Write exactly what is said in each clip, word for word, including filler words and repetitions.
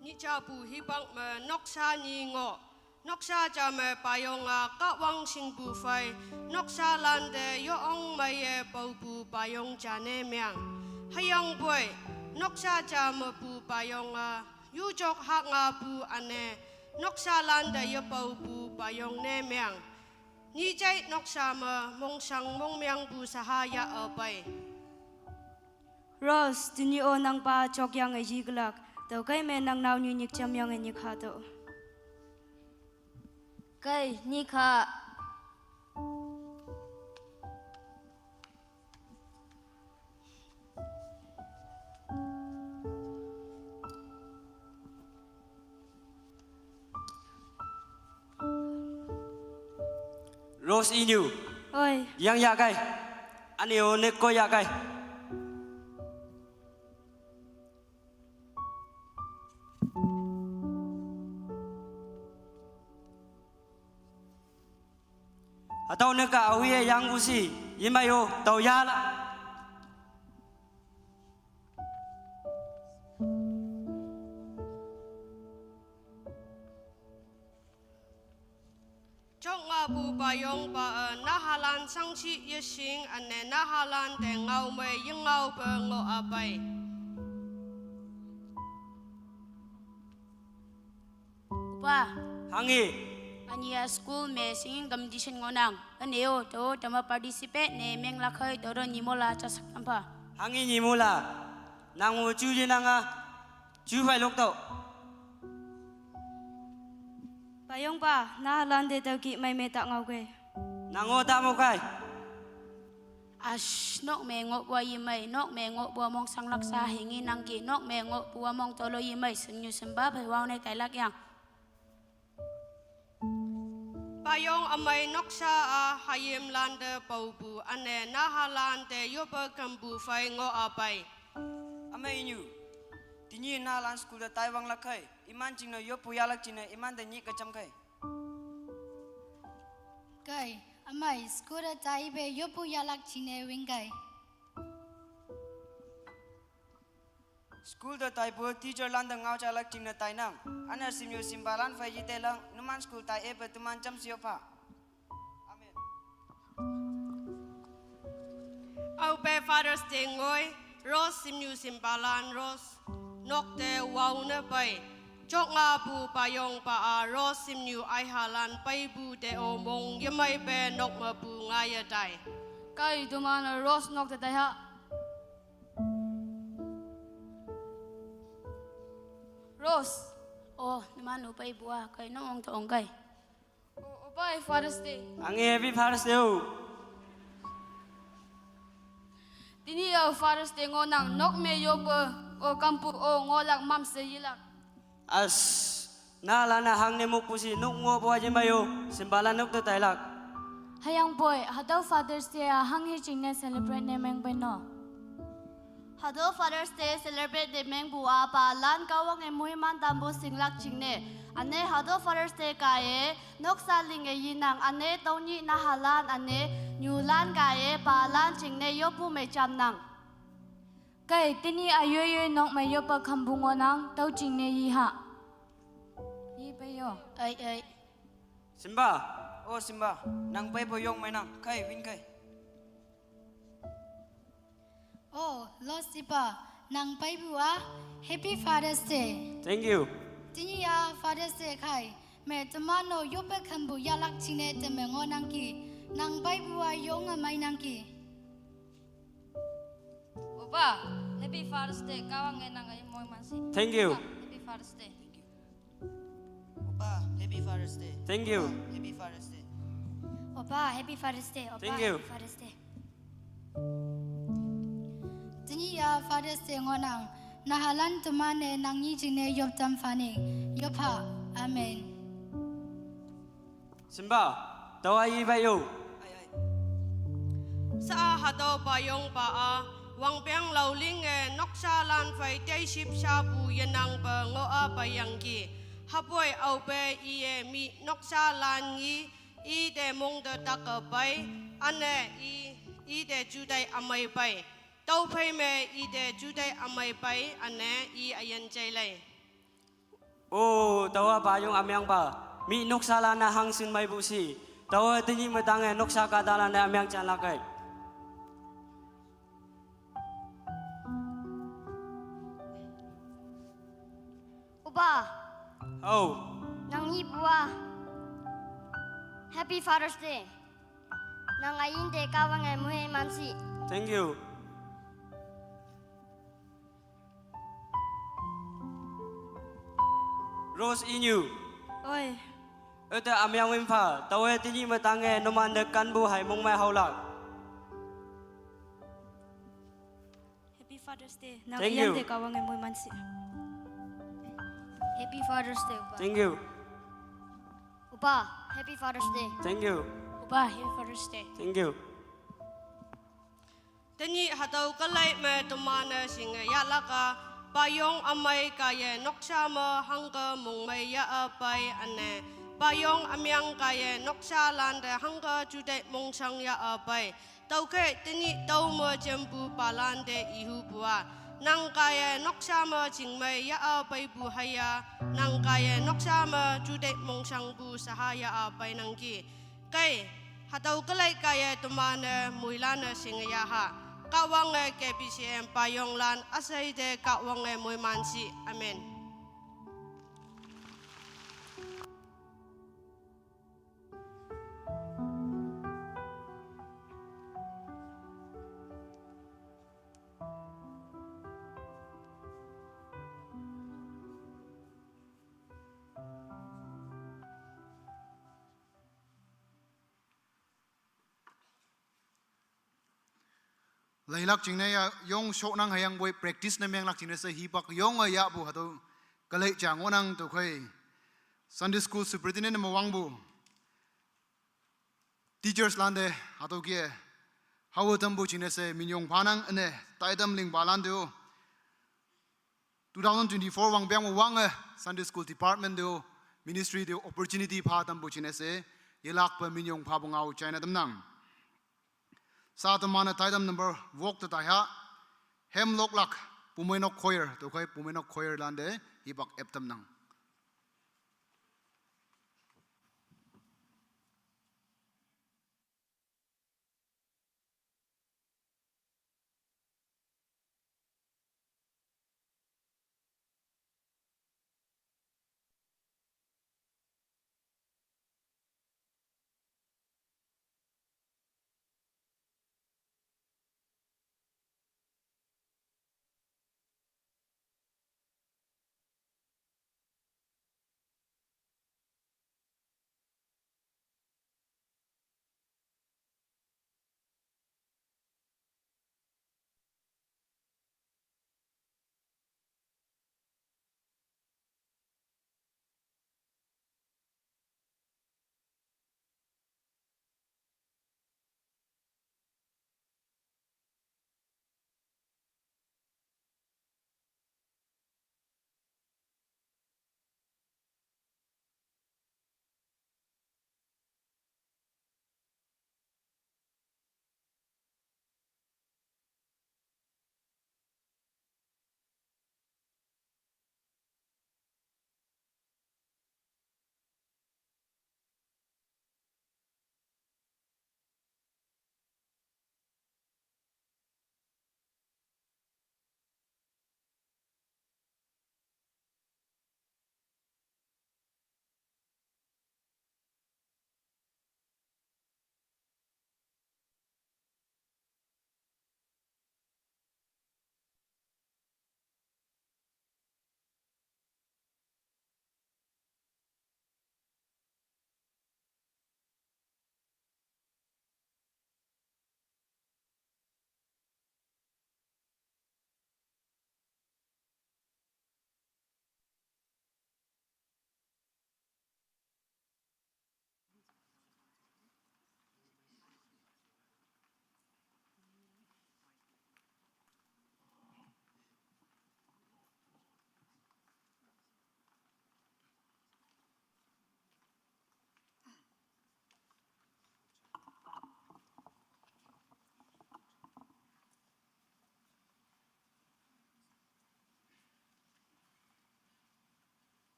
Nyi ja pu hipak me noksa nyi ngoh. Noksa ja me payong a Kahwang shingpu phei, noksa lante yo-ong meiye paopu payong ja ne meang. Hüyangpoi, noksa ja mepu payong a, yujok hak ngapu üne, noksa lante yepaopu payong ne meang. Nyi jai noksa me mongshang mongmeangpu saha ya-e pei. Rose, tenyih-o nangpa jokyange yiklak, tüokhei me nang naonyu nyikjamyange nyikha tüoh. Kei, nyikha. Rose inyu. Oi. Yang ya kei. Üne-o neko ya kei. Hatüo neka aohe yangpu shi, yemei-o, tao yala. Jok ngapu payongpa-e nahalan shangshi yeshing üne nahalan te ngao mei yengaope ngoh apei. Opa. Hangi. Üne-a school me singing competition ngohnang. Üne-o, tao tama participate ne menglak khei tüote nyimola jasak tampha. Hangi nyimola. Nang-o ju yenang-a. Ju phei loktüoh. Payongpa, nahalan te tüoki mei me ta ngaokei. Nang-o ta mokei. Ash, nok me ngohpu-a yemei, nok me ngohpu-a mongshanglak sha hingi nangki, nok me ngohpu-a mong tolo yemei, shingnyu shimpa phei wao ne tailak yang. Payong ümei noksa-a hayimlan te paopu üne nahalan te yoppe khampu phei ngoh apei. Ümei inyu. Tenyih nahalan school te taiwanglak khei, iman jingne yoppu yahlak jingne imante nyih kejam khei. Kei, ümei school te taipe yoppu yahlak jingne wingkei. School te taipu teacherlan te ngao jalak jingne tainang. Üne shimnyu shimpalan phei yitelang, numan school tai-epe teman jamshe yop pha. Amen. Aope Father's Day ngoi, Rose shimnyu shimpalan Rose, nok te wao ne pei. Jok ngapu payongpa-a Rose shimnyu aihalan peipu te-o mong yemeipe nok mepu ngaiye tai. Kei, teman-e Rose nok te taiha. Rose. Oh, numan-o peipu-a, kei nok ong te ongkei. Oh, opa-e Father's Day. Hangi happy Father's Day-o. Tenyih-a Father's Day ngohnang, nok me yoppe, o khampu-o ngohlak mamshe yelak. As, nahalan-a hangne mokpu shi nok ngohpu-a yemei-o, shimpalan nok te tailak. Hüyangpoi, hatüo Father's Day-a hanghe jingne celebrate ne meng pei no. Hatüo Father's Day celebrate ne mengpu-a palan Kahwange moiman tampu shinglak jingne. Üne hatüo Father's Day kaiye, noksa linge yenang üne tüonyih nahalan üne, nyulan kaiye palan jingne yoppu me jamnang. Kei, tenyih-a yoiyoi nok me yoppe khampu ngohnang, tüo jingne yeha. Yi pei yo. Ei, ei. Shimpa, oh Shimpa, nang peipu yong meinang, kei, win kei. Oh, Rose ipa, nang peipu-a, Happy Father's Day. Thank you. Tenyih-a Father's Day kei, me teman-o yoppe khampu yahlak jingne teme ngohnangki, nang peipu-a yonge meinangki. Opa, Happy Father's Day. Kahwange nang aye moiman shi. Thank you. Opa, Happy Father's Day. Opa, Happy Father's Day. Thank you. Opa, Happy Father's Day. Opa, Happy Father's Day. Opa, Thank you. Happy Father's Day. Tenyih-a Father's Day ngohnang, nahalan teman-e nang nyi jingne yop tam pha ni, yop pha. Amen. Shimpa, tao-a yi pei yo. Sha hatüo payongpa-a, wangpeng laolinge noksalan phei teiship shapu yenangpe ngoh-a peiyangki. Hapoi aope iye mi noksa lan ngi ite mongte tak apai, üne i ite juteih ümei pei. Tüophei me ite juteih ümei pei, üne i üyin jeilei. O, taowa payong ümangpa, mi noksalan-e hangshin meipu shi. Taowe tenyih me tange noksa kahtalan-e ümang janlak kei. Opa. Hao. Nang ipu-a. Happy Father's Day. Nang üyin te Kahwange moiman shi. Thank you. Rose Inyu. Oi. Üte ümang win pha, taowe tenyih me tange numante kanpu hei mongmei haolak. Happy Father's Day. Nang üyin te Kahwange moiman shi. Happy Father's Day, Opa. Thank you. Opa, Happy Father's Day. Thank you. Opa, Happy Father's Day. Thank you. Tenyih hatüo kalei me teman-e shinge yahlak-a, payong ümei kaiye noksa me hangke mongmei yah-a pei üne, payong ümang kaiye noksalante hangke juteih mongshang yah-a pei. Tüokhei tenyih tüome jempu palante ihupu-a, nang kaiye noksa me chingmei yah-a peipu haiya, nang kaiye noksa me juteih mongshangpu shaha yah-a peinangki. Kei, hatüo kalei kaiye teman-e moilan-e shinge yaha. Kahwange K B C M payonglan üshei te Kahwange moiman shi. Amen. Leilak jingne ya yong shonang hüyangpoi practice ne menglak jingne she hipak yonge yahpu hatüo kalei ja ngohnang tüokhei. Sunday school superintendent me wangpu teachers lante hatüo kih-e haowe tampu jingne she minyong phanang üne taitam lingpalan te-o two thousand twenty-four wangpeng me wange Sunday school department te-o, ministry te-o opportunity pha tampu jingne she yelakpe minyong phapu ngao jaine tamnang. Sa teman-e taitam number wok te taiha, Hemloklak Pumeinok Choir, tüokhei Pumeinok Choir lante hipak ep tamnang.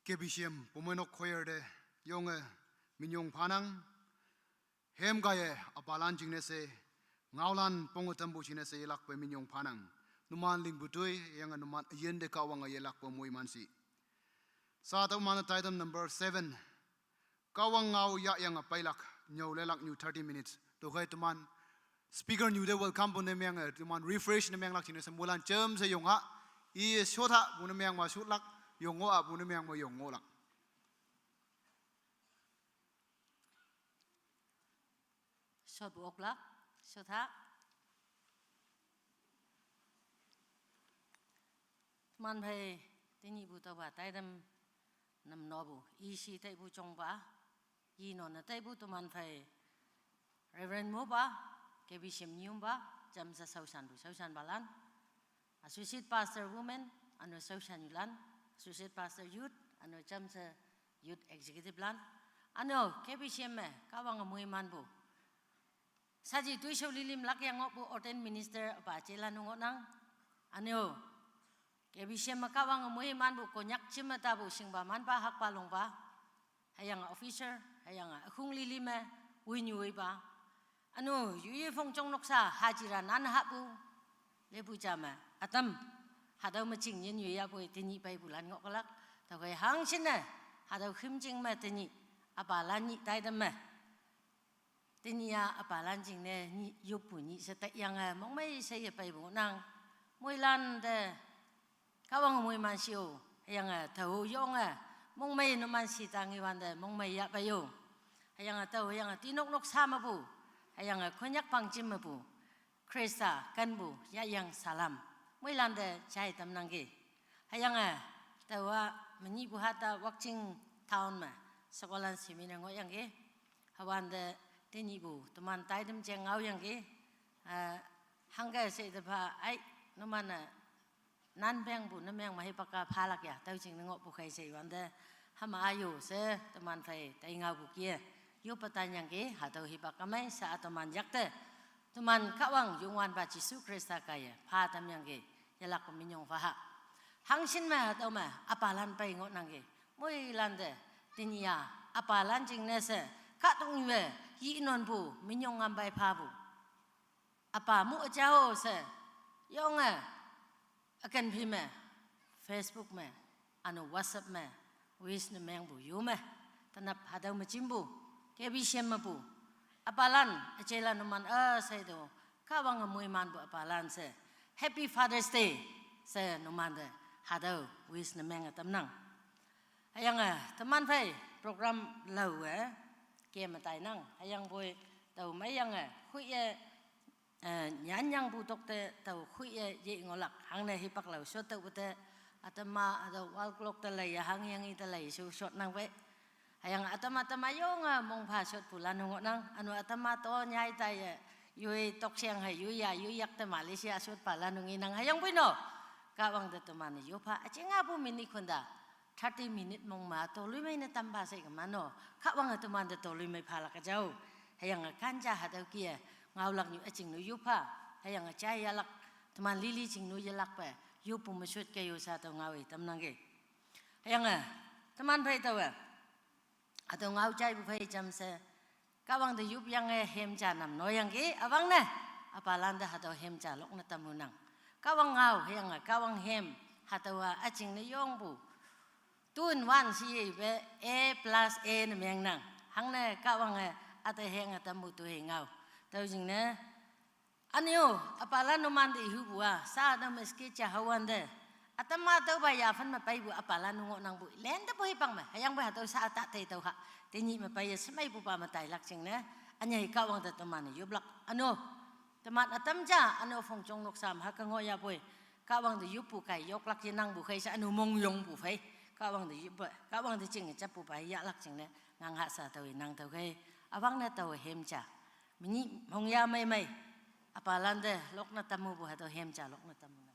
K B C M Pomenok Choir te yonge minyong phanang. Hem kaiye apalan jingne she, ngaolan ponge tampu jingne she yelakpe minyong phanang. Numan lingpu toi, yange numan üyin te Kahwange yelakpe moiman shi. Sa tüo man taitam number seven. Kahwang ngao yahyange peilak, nyüo lelak nyu thirty minutes. Tüokhei teman speaker nyu te welcome pu ne menge, teman refresh ne menglak jingne she moilan jamshe yong ha. I shot ha pu ne meng ma shotlak, yong ngoh ha pu ne meng ma yong ngohlak. Shot pu oklak, shot ha. Teman phei, tenyihpu tüopa taitam namnopu, ishi taipu jongpa, inone taipu teman phei, Reverend Mopa, K B C M nyumpa, jamshe shaoshanpu shaoshanpalan, Associate Pastor Women, üno shaoshan yulan, Associate Pastor Youth, üno jamshe Youth Executive lan, üno K B C M me Kahwange moimanpu, saji toishao lilim lakyang ngohpu ordained minister üpa jelan ngohnang, üno K B C M me Kahwange moimanpu Konyak jim me tapu shingpa manpa hakpa longpa, hüyange officer, hüyange ükhung lili me woinyu woipa, üno yoi phongjong noksa hajira nan hahpu, lepu ja me ütam, hatüo me ching yin yoiyapoi tenyih peipulan ngohkelak. Tüokhei hangshinne, hatüo khümjing me tenyih, üpalan nyih taitam me tenyih-a üpalan jingne nyih yoppu nyih she taiyange mongmei she yepeipu ngohnang. Moilan te Kahwange moiman shi-o, hüyange tao yonge mongmei numan shi ta ngiwante mongmei yahpei-o. Hüyange tao hüyange tinok noksa mepu, hüyange Konyak pangjim mepu, Khrista kenpu yahyang salam, moilan te jai tamnangki. Hüyange taowa menyihpu hata Wakching town me shekolan seminar ngohyangki. Hüwante tenyihpu teman taitam jeng ngaoyangki. Eh, hangke she te pha ai, numan-e nan pengpu ne meng me hipak-a phalak ya, tüo jingne ngohpu khei she wante, hüma ayo she teman phei tai ngaopu kih-e yoppe tanyangki. Hatüo hipak-a mei sha-a teman yakte, teman Kahwang Youngwanpa Jesu Khrista kaiye pha tamyangki, yelakpe minyong pha ha. Hangshin me hatüo me üpalan pei ngohnangki, moilan te tenyih-a üpalan jingne she, kahtoknyu-e yinonpu minyong ngam pei phapu, üpa mu üjao she, yonge üken phi me, Facebook me, üno WhatsApp me wish ne mengpu yo me, tenap hatüo me jimpu, K B C M mepu üpalan üjelan numan üshei tüo, Kahwange moimanpu üpalan she, Happy Father's Day she numante hatüo wish ne menge tamnang. Hüyange teman phei program laowe keme tainang, hüyangpoi tao meiyange khoiye, eh, nyanyangpu tokte tao khoiye ye ngohlak, hangne hipak lao shot tüohpu te, ütam-a hatüo wall clock te leiye hangyangi te lei sho shotnang pei. Hüyange ütam-a ütam-a yonge mongpha shotpulan ngohnang, üno ütam-a to nyai taiye, yoi toksheng hei yoi ya yoi yak te Malaysia shotpalan ngenang, hüyangpoi no, Kahwang te teman-e yoppha üjingapu minute khonta thirty minute mong me toloimei ne tampha she kema no, Kahwange temante toloimei phalak üjao. Hüyange kanja hatüo kih-e ngaolaknyu üjingne yoppha, hüyange jai yahlak, teman lili jingne yelakpe yoppu me shot ke yo sha tüo ngao-e tamnangki. Hüyange teman phei taowe hatüo ngao jaipu phei jamshe, Kahwang te yopyange hem ja nam noyangki, üwangne üpalan te hatüo hem ja lokne tamnang. Kahwang ngao hüyange Kahwang hem, hatüowa üjingne yongpu two in one she ipe, A plus A ne mengnang. Hangne Kahwange üte henge tampu toi ngao. Tüo jingne, üne-o, üpalan numante ihupu-a sha tüo me ski ja hawante, ütam-a tüopa yaphan me peipu üpalan nu ngohnangpu lente poi pang me, hüyangpoi hatüo sha ta tei tüo ha, tenyih me peiye shemeipupa me tailak jingne, ünyei Kahwang te teman-e yoplak, üne-o, teman ütam ja, üne-o phongjong noksa me hüke ngohyapoi, Kahwang te yoppu kai yoklak yenangpu khei she üne-o mongyongpu phei, Kahwang te yoppe, Kahwang te jing jappupa yahlak jingne, ngang ha sha tüo inang tüokhei, üwangne tao hem ja menyih mongya mei mei, üpalan te lokne tampu hatüo hem ja lokne tamnang.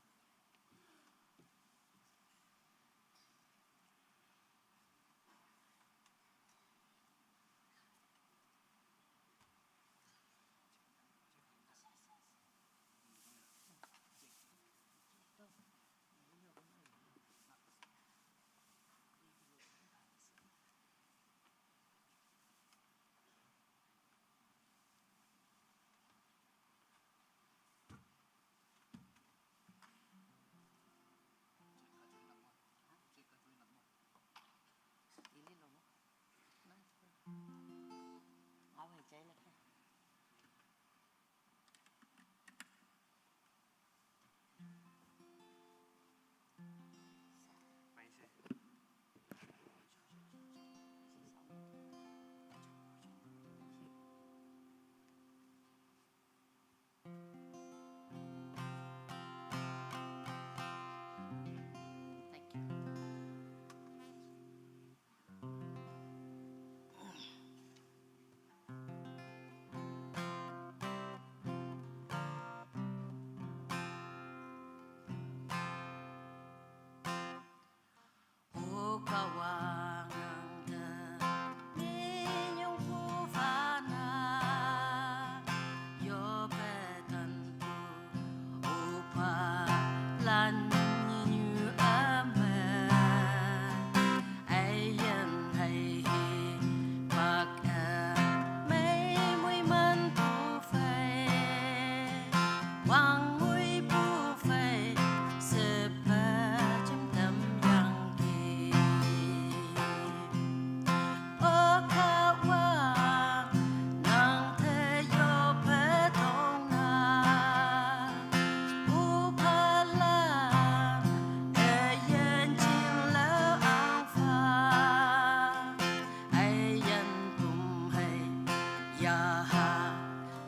呀哈，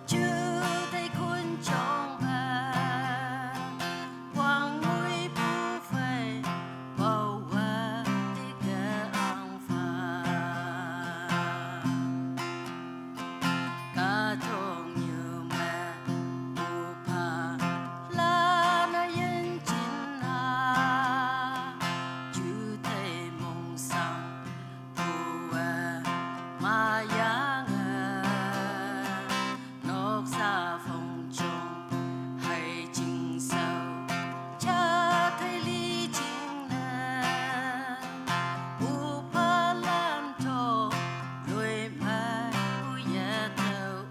就得困trong吧，光辉不会包围的个安放。Ka trong ñu me upa la na yen chin na, ju te mong sang 不啊，马羊啊，落沙风中，海景色，家台里景呢，不怕烂透，泪满不也透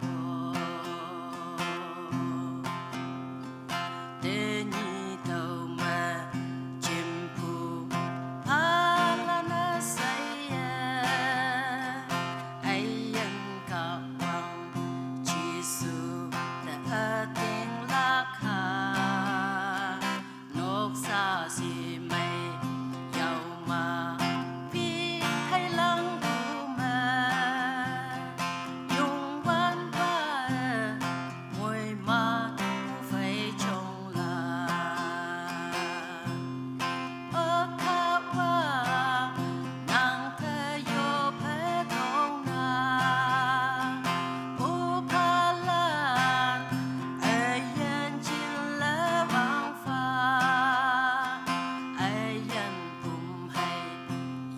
哦。 Te nyi tau ma jimpu pala na saya, ayan ka wang Jisu ta ating laka, nok sa si mai yau ma pi hai lang bu ma, yung wan pa 每晚不会重来。哦，渴望能够有陪同那，不怕冷，爱眼睛来往发，爱眼不黑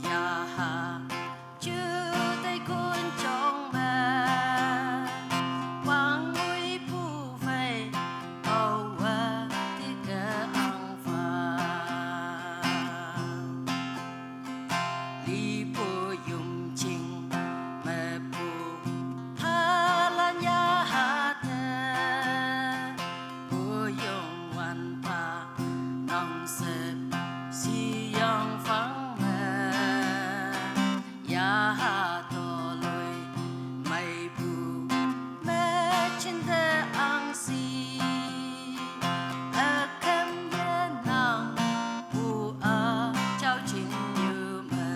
呀哈。 就得困trong嘛，光辉不会包围的个安放。你不用惊，没不怕烂呀哈的，不用万怕，能是夕阳方面。 Yaha toloi mai bu me chin de ang si, a kem ye nang bu a chao chin yu me.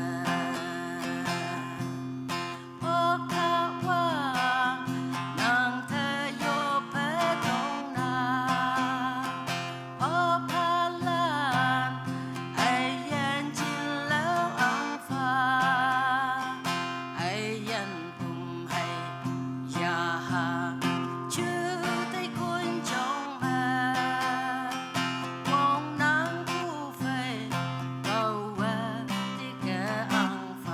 O ka wa nang te yo pe tong na. 哦，怕冷，爱眼睛流昂发，爱眼不黑呀哈，就得困trong嘛，光能不飞，高温的个昂发。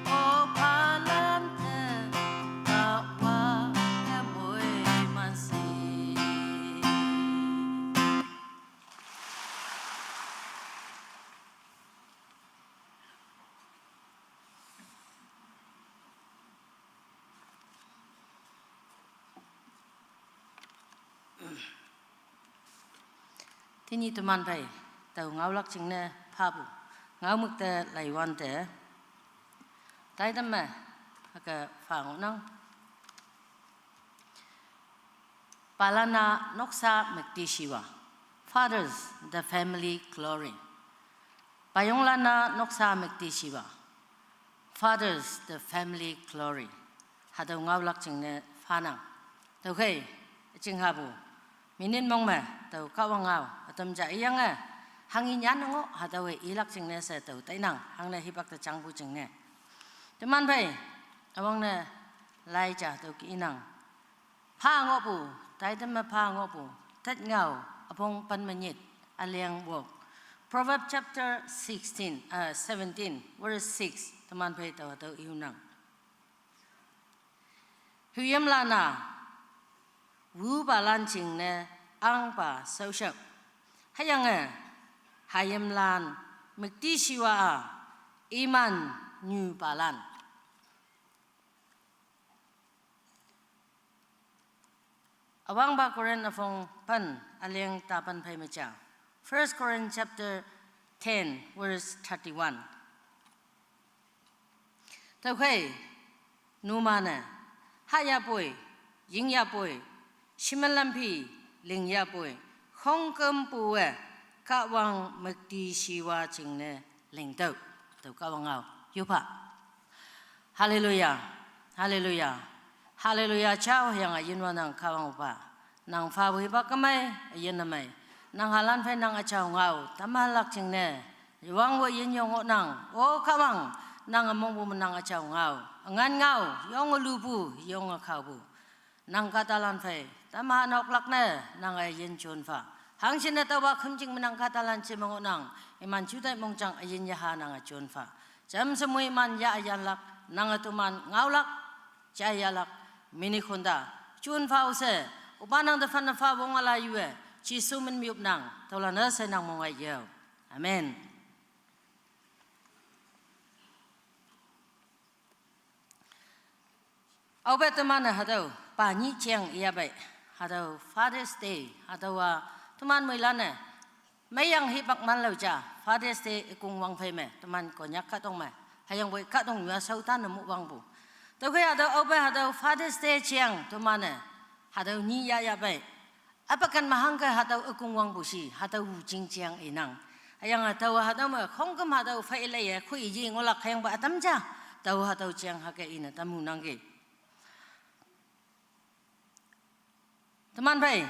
哦，怕冷的，高温的没关系。 Tini teman bai, tau ngaulak jingne papu, ngaumuk te laiwan te, tai temme, hake fangonang. Palana noksa mekti shiwa. Fathers, the family glory. Payonglana noksa mekti shiwa. Fathers, the family glory. Hatüo ngaolak jingne phanang. Tüokhei, üjing hapu. Minute mong me, tao Kahwang ngao, ütam ja iyange, hanghi nyan ngoh, hatüowe ilak jingne she tao tainang, hangne hipak te jangpu jingne. Teman phei, üwangne, lai ja tüo ki inang. Pha ngohpu, taitam me pha ngohpu, tet ngao, üpong pen me nyit, üleng wok. Proverbs chapter sixteen, uh, seventeen, verse six, teman phei tao hatüo iunang. Hayimlan-a, wupalan jingne ahngpa shaoshao. Hüyange, hayimlan, müktishiwa-a, iman nyupalan. Üwangpa Korinth üpong pen üleng tapan phei me ja. First Corinth chapter ten, verse thirty-one. Tüokhei, numan-e, hahyapoi, yingyapoi, shimelam phi, lingyapoi, khongkümpuwe, Kahwang müktishiwa jingne lingtüoh, tüo Kahwang ngao, yupha. Hallelujah. Haleluya. Haleluya, jao hüyange yinwannang Kahwang Üpa. Nang phapu hipak ümei, üyin ümei. Nang halan phei nang üjao ngao, tamlak jingne. Wangwe yin yong ngohnang, o Kahwang, nange mongpu me nang üjao ngao. Üngan ngao, yonge lupu, yonge khaopu. Nang kahtalan phei, tamha noklak ne, nange yin jonpha. Hangshinne taowa khümjing me nang kahtalan jeme ngohnang, iman jutai mongjang üyin yaha nange jonpha. Jamshe moiman ya üyanlak, nange toman ngaolak, jaiyalak, mini khonta. Jonpha o she, Üpa nang te phanne pha wong üla yue, Jesu min me yopnang, tüolan-e she nang mong-e yao. Amen. Aope teman-e hatüo, pa nyih jeng iyapei, hatüo Father's Day, hatüowa, teman moilan-e, meiyang hipak manlao ja, Father's Day ükong wang phei me, teman Konyak kahtok me, hüyangpoi kahtoknyu-a shaotan-e mu wangpu. Tüokhei hatüo, aope hatüo Father's Day jeng teman-e, hatüo nyih yah yahpei. Üpa ken me hangke hatüo ükong wangpu shi, hatüo wujing jeng inang. Hüyange taowa hatüo me khongküm hatüo phei leiye, khoi ye ngohlak hüyangpa ütam ja. Taowa hatüo jeng hüke ine tamhu nangki. Teman phei.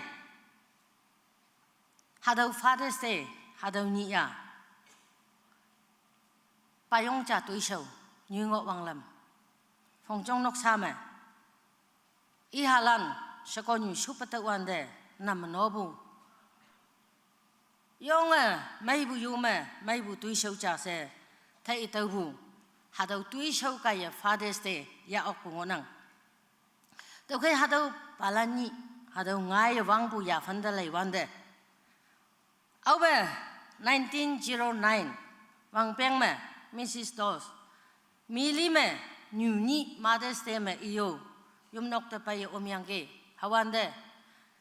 Hatüo Father's Day, hatüo nyih-a. Payong ja toishao, nyu ngoh wanglam. Phongjong noksa me. Ihalan, shekonyu shupa tüowante, nam nopu. Yonge, meipu yo me, meipu toishao ja she, tei taopu. Hatüo toishao kaiye Father's Day, yah okpu ngohnang. Tüokhei hatüo palan nyih, hatüo ngaiye wangpu yaphan te leiwante. Aope nineteen zero nine, wangpeng me, Missus Toss, Mili me, nyu nyih Mother's Day me iyo, yomnok te peiye omyangki, hüwante,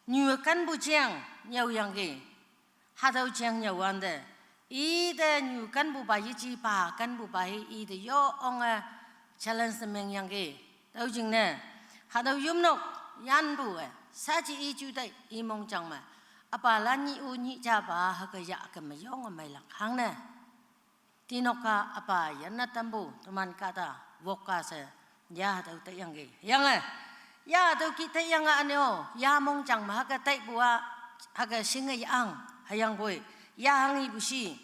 nyu kenpu jeng, nyüoyangki, hatüo jeng nyüowante, ite nyu kenpupa yeji pa kenpupa hi ite yo onge challenge ne mengyangki. Tüo jingne, hatüo yomnok, yanpu-e, saji i jutai, i mongjang me. Üpalan nyih-o nyih japa hüke yahkeme yonge meilak hangne. Tinok-a üpa yanne tampu, teman kahta, wok-a she, ya hatüo taiyangki. Hüyange, ya hatüo ki taiyange üne-o, ya mongjang me hüke taipu-a, hüke shinge yang, hüyangpoi, ya hanghipu shi.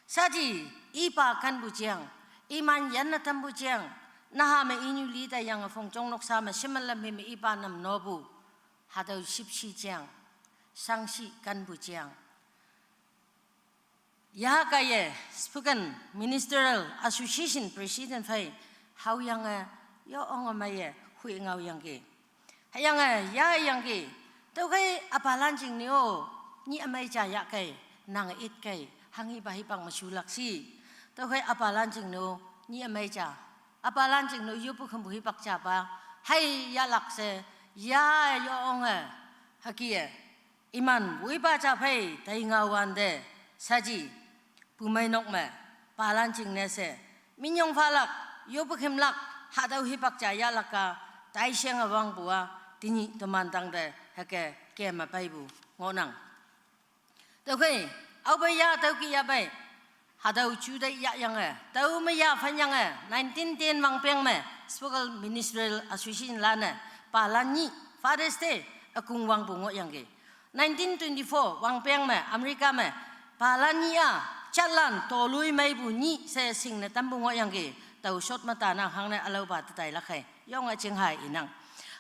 Saji, ipa kenpu jeng, iman yanne tampu jeng, naha me inyu li taiyange phongjong noksa me shimelam hi me ipa nam nopu, hatüo shipshi jeng, shangshi kenpu jeng. Ya kaiye, Spokane Ministerial Association President phei, haoyange, yo onge meiye, hui ngaoyangki. Hüyange, yayangki, tüokhei üpalan jingne-o, nyih ümei ja yahkei, nange itkei, hanghipa hipak me shulak shi. Tüokhei üpalan jingne-o, nyih ümei ja. Üpalan jingne-o yopu khümpu hipak japa, hei yahlak she, ya yo onge, hüke-e. Iman woipa ja phei tai ngaowante, saji, pumeinok me, palan jingne she, minyong phalak, yopu khümlak, hatüo hipak ja yahlak-a, taishenge wangpu-a, tenyih teman tangte, hüke keme peipu, ngohnang. Tüokhei, aope ya tüo ki yahpei, hatüo jutai yahyange, tüo me yaphanyange, nineteen ten wangpeng me, Spokane Ministerial Association lan-e, palan nyih, Father's Day, ükong wangpu ngohyangki. Nineteen twenty-four wangpeng me, America me, palan nyih-a, jatlan toloi meipu nyih she shingne tampu ngohyangki, tao shot me tanang hangne ülaopa te tailak hei, yonge jingha inang.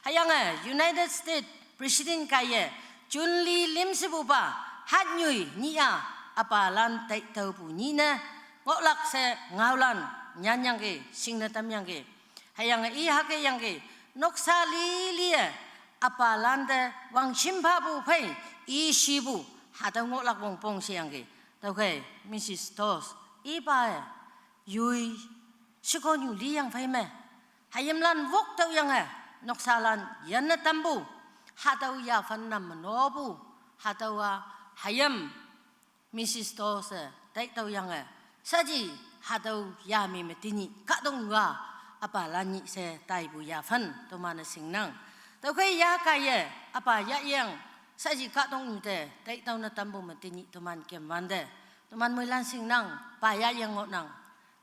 Hüyange United States President kaiye, June li lim shepupa, hatnyoi nyih-a, üpalan taitaopu nyih ne, ngohlak she ngaolan, nyanyangki, shingne tamyangki. Hüyange i hüke yangki, noksa liliye, üpalan te wangshim phapu phei, i shipu, hatüo ngohlak wongpong sheyangki. Tüokhei, Missus Toss, ipa-e, yoi, shekonyu liyang phei me. Hayimlan wok tüoyange, noksalan yanne tampu, hatüo yaphan nam me nopu, hatüowa, hayim, Missus Toss-e, taitaoyange, saji, hatüo yami me tenyih, kahtoknyu-a, üpalan nyih she taipu yaphan, toman-e shingnang. Tüokhei ya kaiye, üpa yahyang, saji kahtoknyu te, taitao ne tampu me tenyih toman kemwante. Toman moilan shingnang, pa yahyang ngohnang.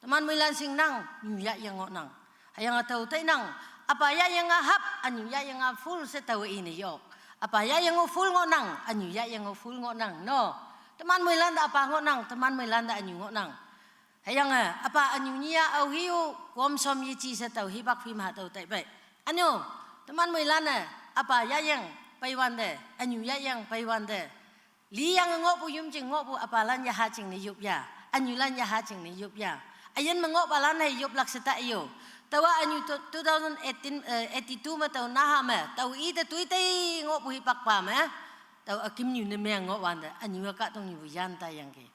Teman moilan shingnang, nyu yahyang ngohnang. Hüyange tao tainang, Apa yayang a half, anyu yayang a full she taowe ine yok. Apa yayang o full ngohnang, anyu yayang o full ngohnang, no. Teman moilan te apa ngohnang, teman moilan te anyu ngohnang. Hüyange, apa anyu nyi-a aohe-o, womshom yeji she tao hipak phi me hatüo taipei. Ünyo, teman moilan-e, apa yayang peiwante, anyu yayang peiwante. Liyange ngohpu yum jing ngohpu apalan yaha jingne yop ya, anyulan yaha jingne yop ya. Üyin me ngohpalan hei yoplak she ta yo. Taowa anyu to-, two thousand eighteen, eh, eighty-two me tao naha me, tao ite toitei ngohpu hipakpa me, tao ükimnyu ne meng ngohwante, anyu-a kahtoknyupu yan taiyangki.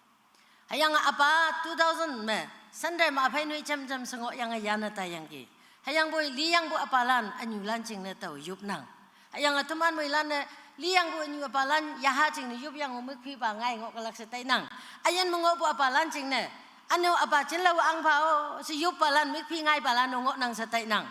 Hüyange apa two thousand me, Sunday me üphei noi jamjam she ngohyange yanne taiyangki. Hüyangpoi liyangpu apalan anyulan jingne tao yopnang. Hüyange teman moilan-e liyangpu anyu apalan yaha jingne yopyange mükphipa ngai ngoh kelak she tainang. Üyin me ngohpu apalan jingne, ünyo apa jinlao ahngpa-o she yoppalan mükphi ngaipalan-o ngohnang she tainang.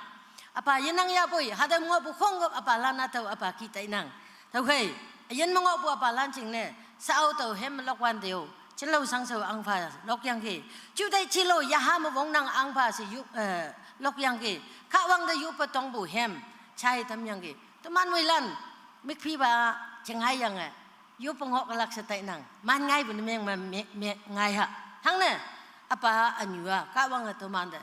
Apa yenang yahpoi, hatüo ngohpu khongkop apalan hatüo apa ki tainang. Tüokhei, üyin me ngohpu apalan jingne, shao tao hem lokwante-o, jinlao shangshao ahngpha lokyangki. Juteih jilo yaha me wongnang ahngpha she yop, eh, lokyangki. Kahwang te yoppe tongpu hem, jai tamyangki. Teman moilan, mükphipa jinghaiyange, yoppe ngoh kelak she tainang. Man ngaipu ne meng me, me, me ngaiha. Hangne, apa anyu-a, kahwange temante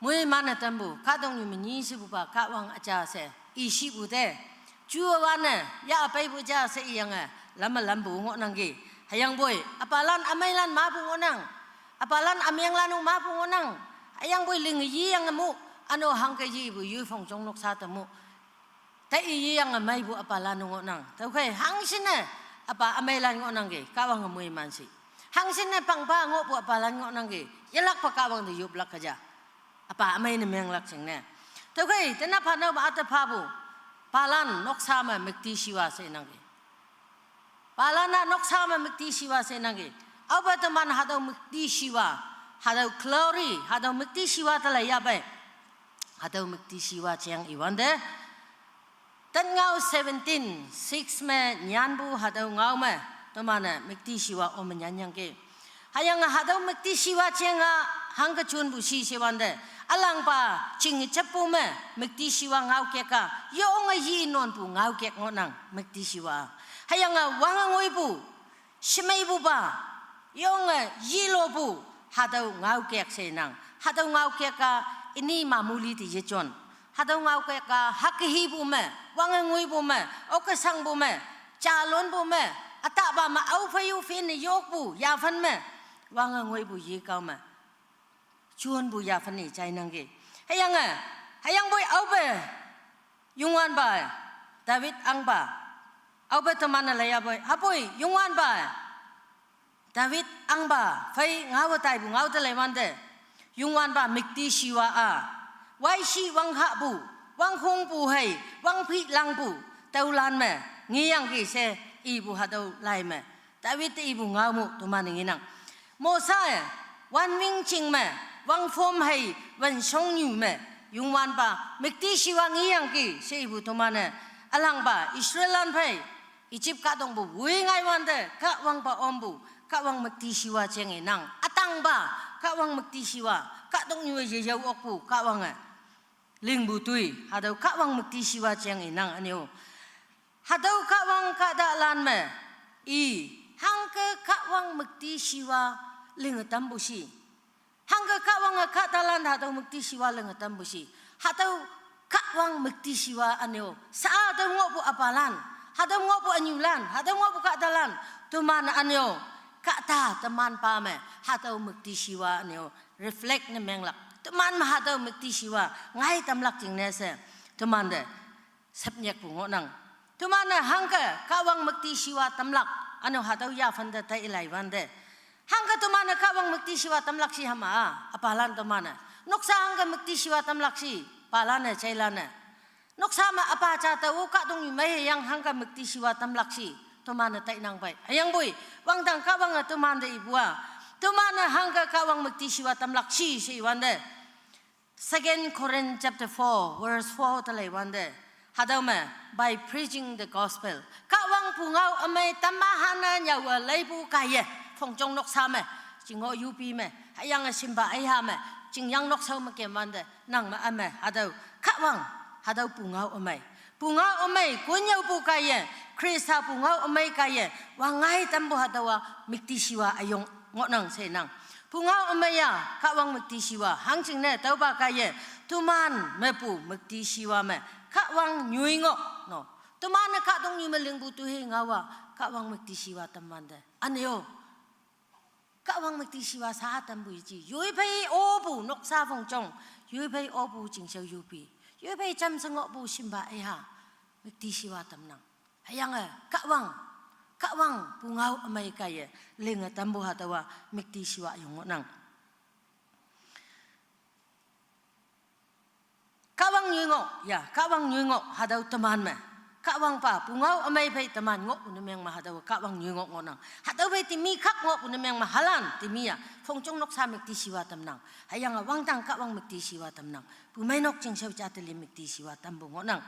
moiman-e tampu, kahtoknyu me nyi shepupa kahwang üja she, i shipu te. Juwan-e, ya peipu ja she iyange, lam-e lampu ngohnangki. Hüyangpoi, apalan ümeilan mapu ngohnang. Apalan ümenglan-o mapu ngohnang. Hüyangpoi ling yiyange mu, üno hangke yipu yoi phongjong noksa te mu. Taiyange meipu apalan-o ngohnang. Tüokhei hangshinne, apa ümeilan ngohnangki, kahwange moiman shi. Hangshinne pangpa ngohpu apalan ngohnangki, yelakpa kahwang te yoplak keja. Apa ümei ne menglak jingne. Tüokhei, tenap hanao me ate phapu, palan noksa me müktishiwa she nangki. Palan-a noksa me müktishiwa she nangki. Aope teman hatüo müktishiwa, hatüo glory, hatüo müktishiwa te lai yahpei. Hatüo müktishiwa jeng iwante, Tanngao seventeen six me nyanpu hatüo ngao me, teman-e müktishiwa ome nyanyangki. Hüyange hatüo müktishiwa jeng-a hangke jonpu shi shewante, ülangpa chingjeppu me, müktishiwa ngaokek-a, yonge yi nonpu ngaokek ngohnang müktishiwa. Hüyange wange ngoipu, shemeipupa, yonge yilopu, hatüo ngaokek she nang. Hatüo ngaokek-a ini mamuli te yejon. Hatüo ngaokek-a hüke hipu me, wange ngoipu me, oke shangpu me, jalonpu me, ütahpa me, aophei-o phin ne yokpu yaphan me, wange ngoipu yekao me, jonpu yaphan i jainangki. Hüyange, hüyangpoi aope, Youngwanpa, David ahngpa, aope teman-e lai yahpoi, hüpoi Youngwanpa, David ahngpa, phei ngaowe taipu ngao te lai wante, Youngwanpa müktishiwa-a, waishi wanghahpu, wangkhongpu hei, wangphi langpu, tüolan me, ngeyangki she, ipu hatüo lai me. David te ipu ngao mu teman-e ngenang. Mosa-e, wanwing ching me, wangphom hei, wanshongnyu me, Youngwanpa, müktishiwa ngeyangki she ipu teman-e, ülangpa, Israellan phei, Egypt kahtongpu woi ngaiwante, kahwangpa ompu, kahwang müktishiwa jeng inang, ütangpa, kahwang müktishiwa, kahtoknyu-e yeyao okpu, kahwange lingpu toi, hatüo kahwang müktishiwa jeng inang ünyo. Hatüo kahwang kahtalan me, i, hangke kahwang müktishiwa linge tampu shi. Hangke kahwange kahtalan hatüo müktishiwa linge tampu shi. Hatüo kahwang müktishiwa ünyo. Sha hatüo ngohpu apalan, hatüo ngohpu ünyulan, hatüo ngohpu kahtalan, teman ünyo, kahta teman pa me, hatüo müktishiwa ünyo reflect ne menglak. Teman me hatüo müktishiwa ngai tamlak jingne she, temante sepnyakpu ngohnang. Teman-e hangke kahwang müktishiwa tamlak, ünyo hatüo yaphan te tai ilai wante, hangke teman-e kahwang müktishiwa tamlak shi hama-a, apalan teman-e, noksa hangke müktishiwa tamlak shi, palan-e, jailan-e, noksa me apa ja tao kahtoknyu mei heyang hangke müktishiwa tamlak shi, teman-e tainang pei. Hüyangpoi, wangdang kahwange temante ipu-a, teman-e hangke kahwang müktishiwa tamlak shi she iwante, Second Corinth chapter four, verse four te lei wante, hatüo me, by preaching the gospel. Kahwang pungao ümei tamma hane nyüowe leipu kaiye, phongjong noksa me, chingo yupi me, hüyange shimpa eiha me, chingyang nokshao me kem wante, nang me üme, hatüo Kahwang, hatüo pungao ümei. Pungao ümei, konnyüopu kaiye, Khrista pungao ümei kaiye, wangngai tampu hatüowa müktishiwa üyong ngohnang she nang. Pungao ümei ya, Kahwang müktishiwa, hangjingne tüopa kaiye, teman mepu müktishiwa me, Kahwang nyoi ngoh, no. Teman-e kahtoknyu me lingpu toihe ngaowa, Kahwang müktishiwa tamwante. Üne-o, Kahwang müktishiwa sha tampu yeji. Yoiphei opu noksa phongjong. Yoiphei opu chingshao yupi. Yoiphei jamshe ngohpu shimpa iha. Müktishiwa tamnang. Hüyange Kahwang. Kahwang pungao ümei kaiye. Linge tampu hatüowa müktishiwa üyong ngohnang. Kahwang nyoi ngoh, ya, Kahwang nyoi ngoh, hatüo teman me. Kahwangpa, pungao ümei phei teman ngohpu ne meng me hatüo Kahwang nyoi ngoh ngohnang. Hatüo phei temi khak ngohpu ne meng me halan temi ya, phongjong noksa müktishiwa tamnang. Hüyange wangdang Kahwang müktishiwa tamnang. Pumeinok chingshao jateli müktishiwa tampu ngohnang.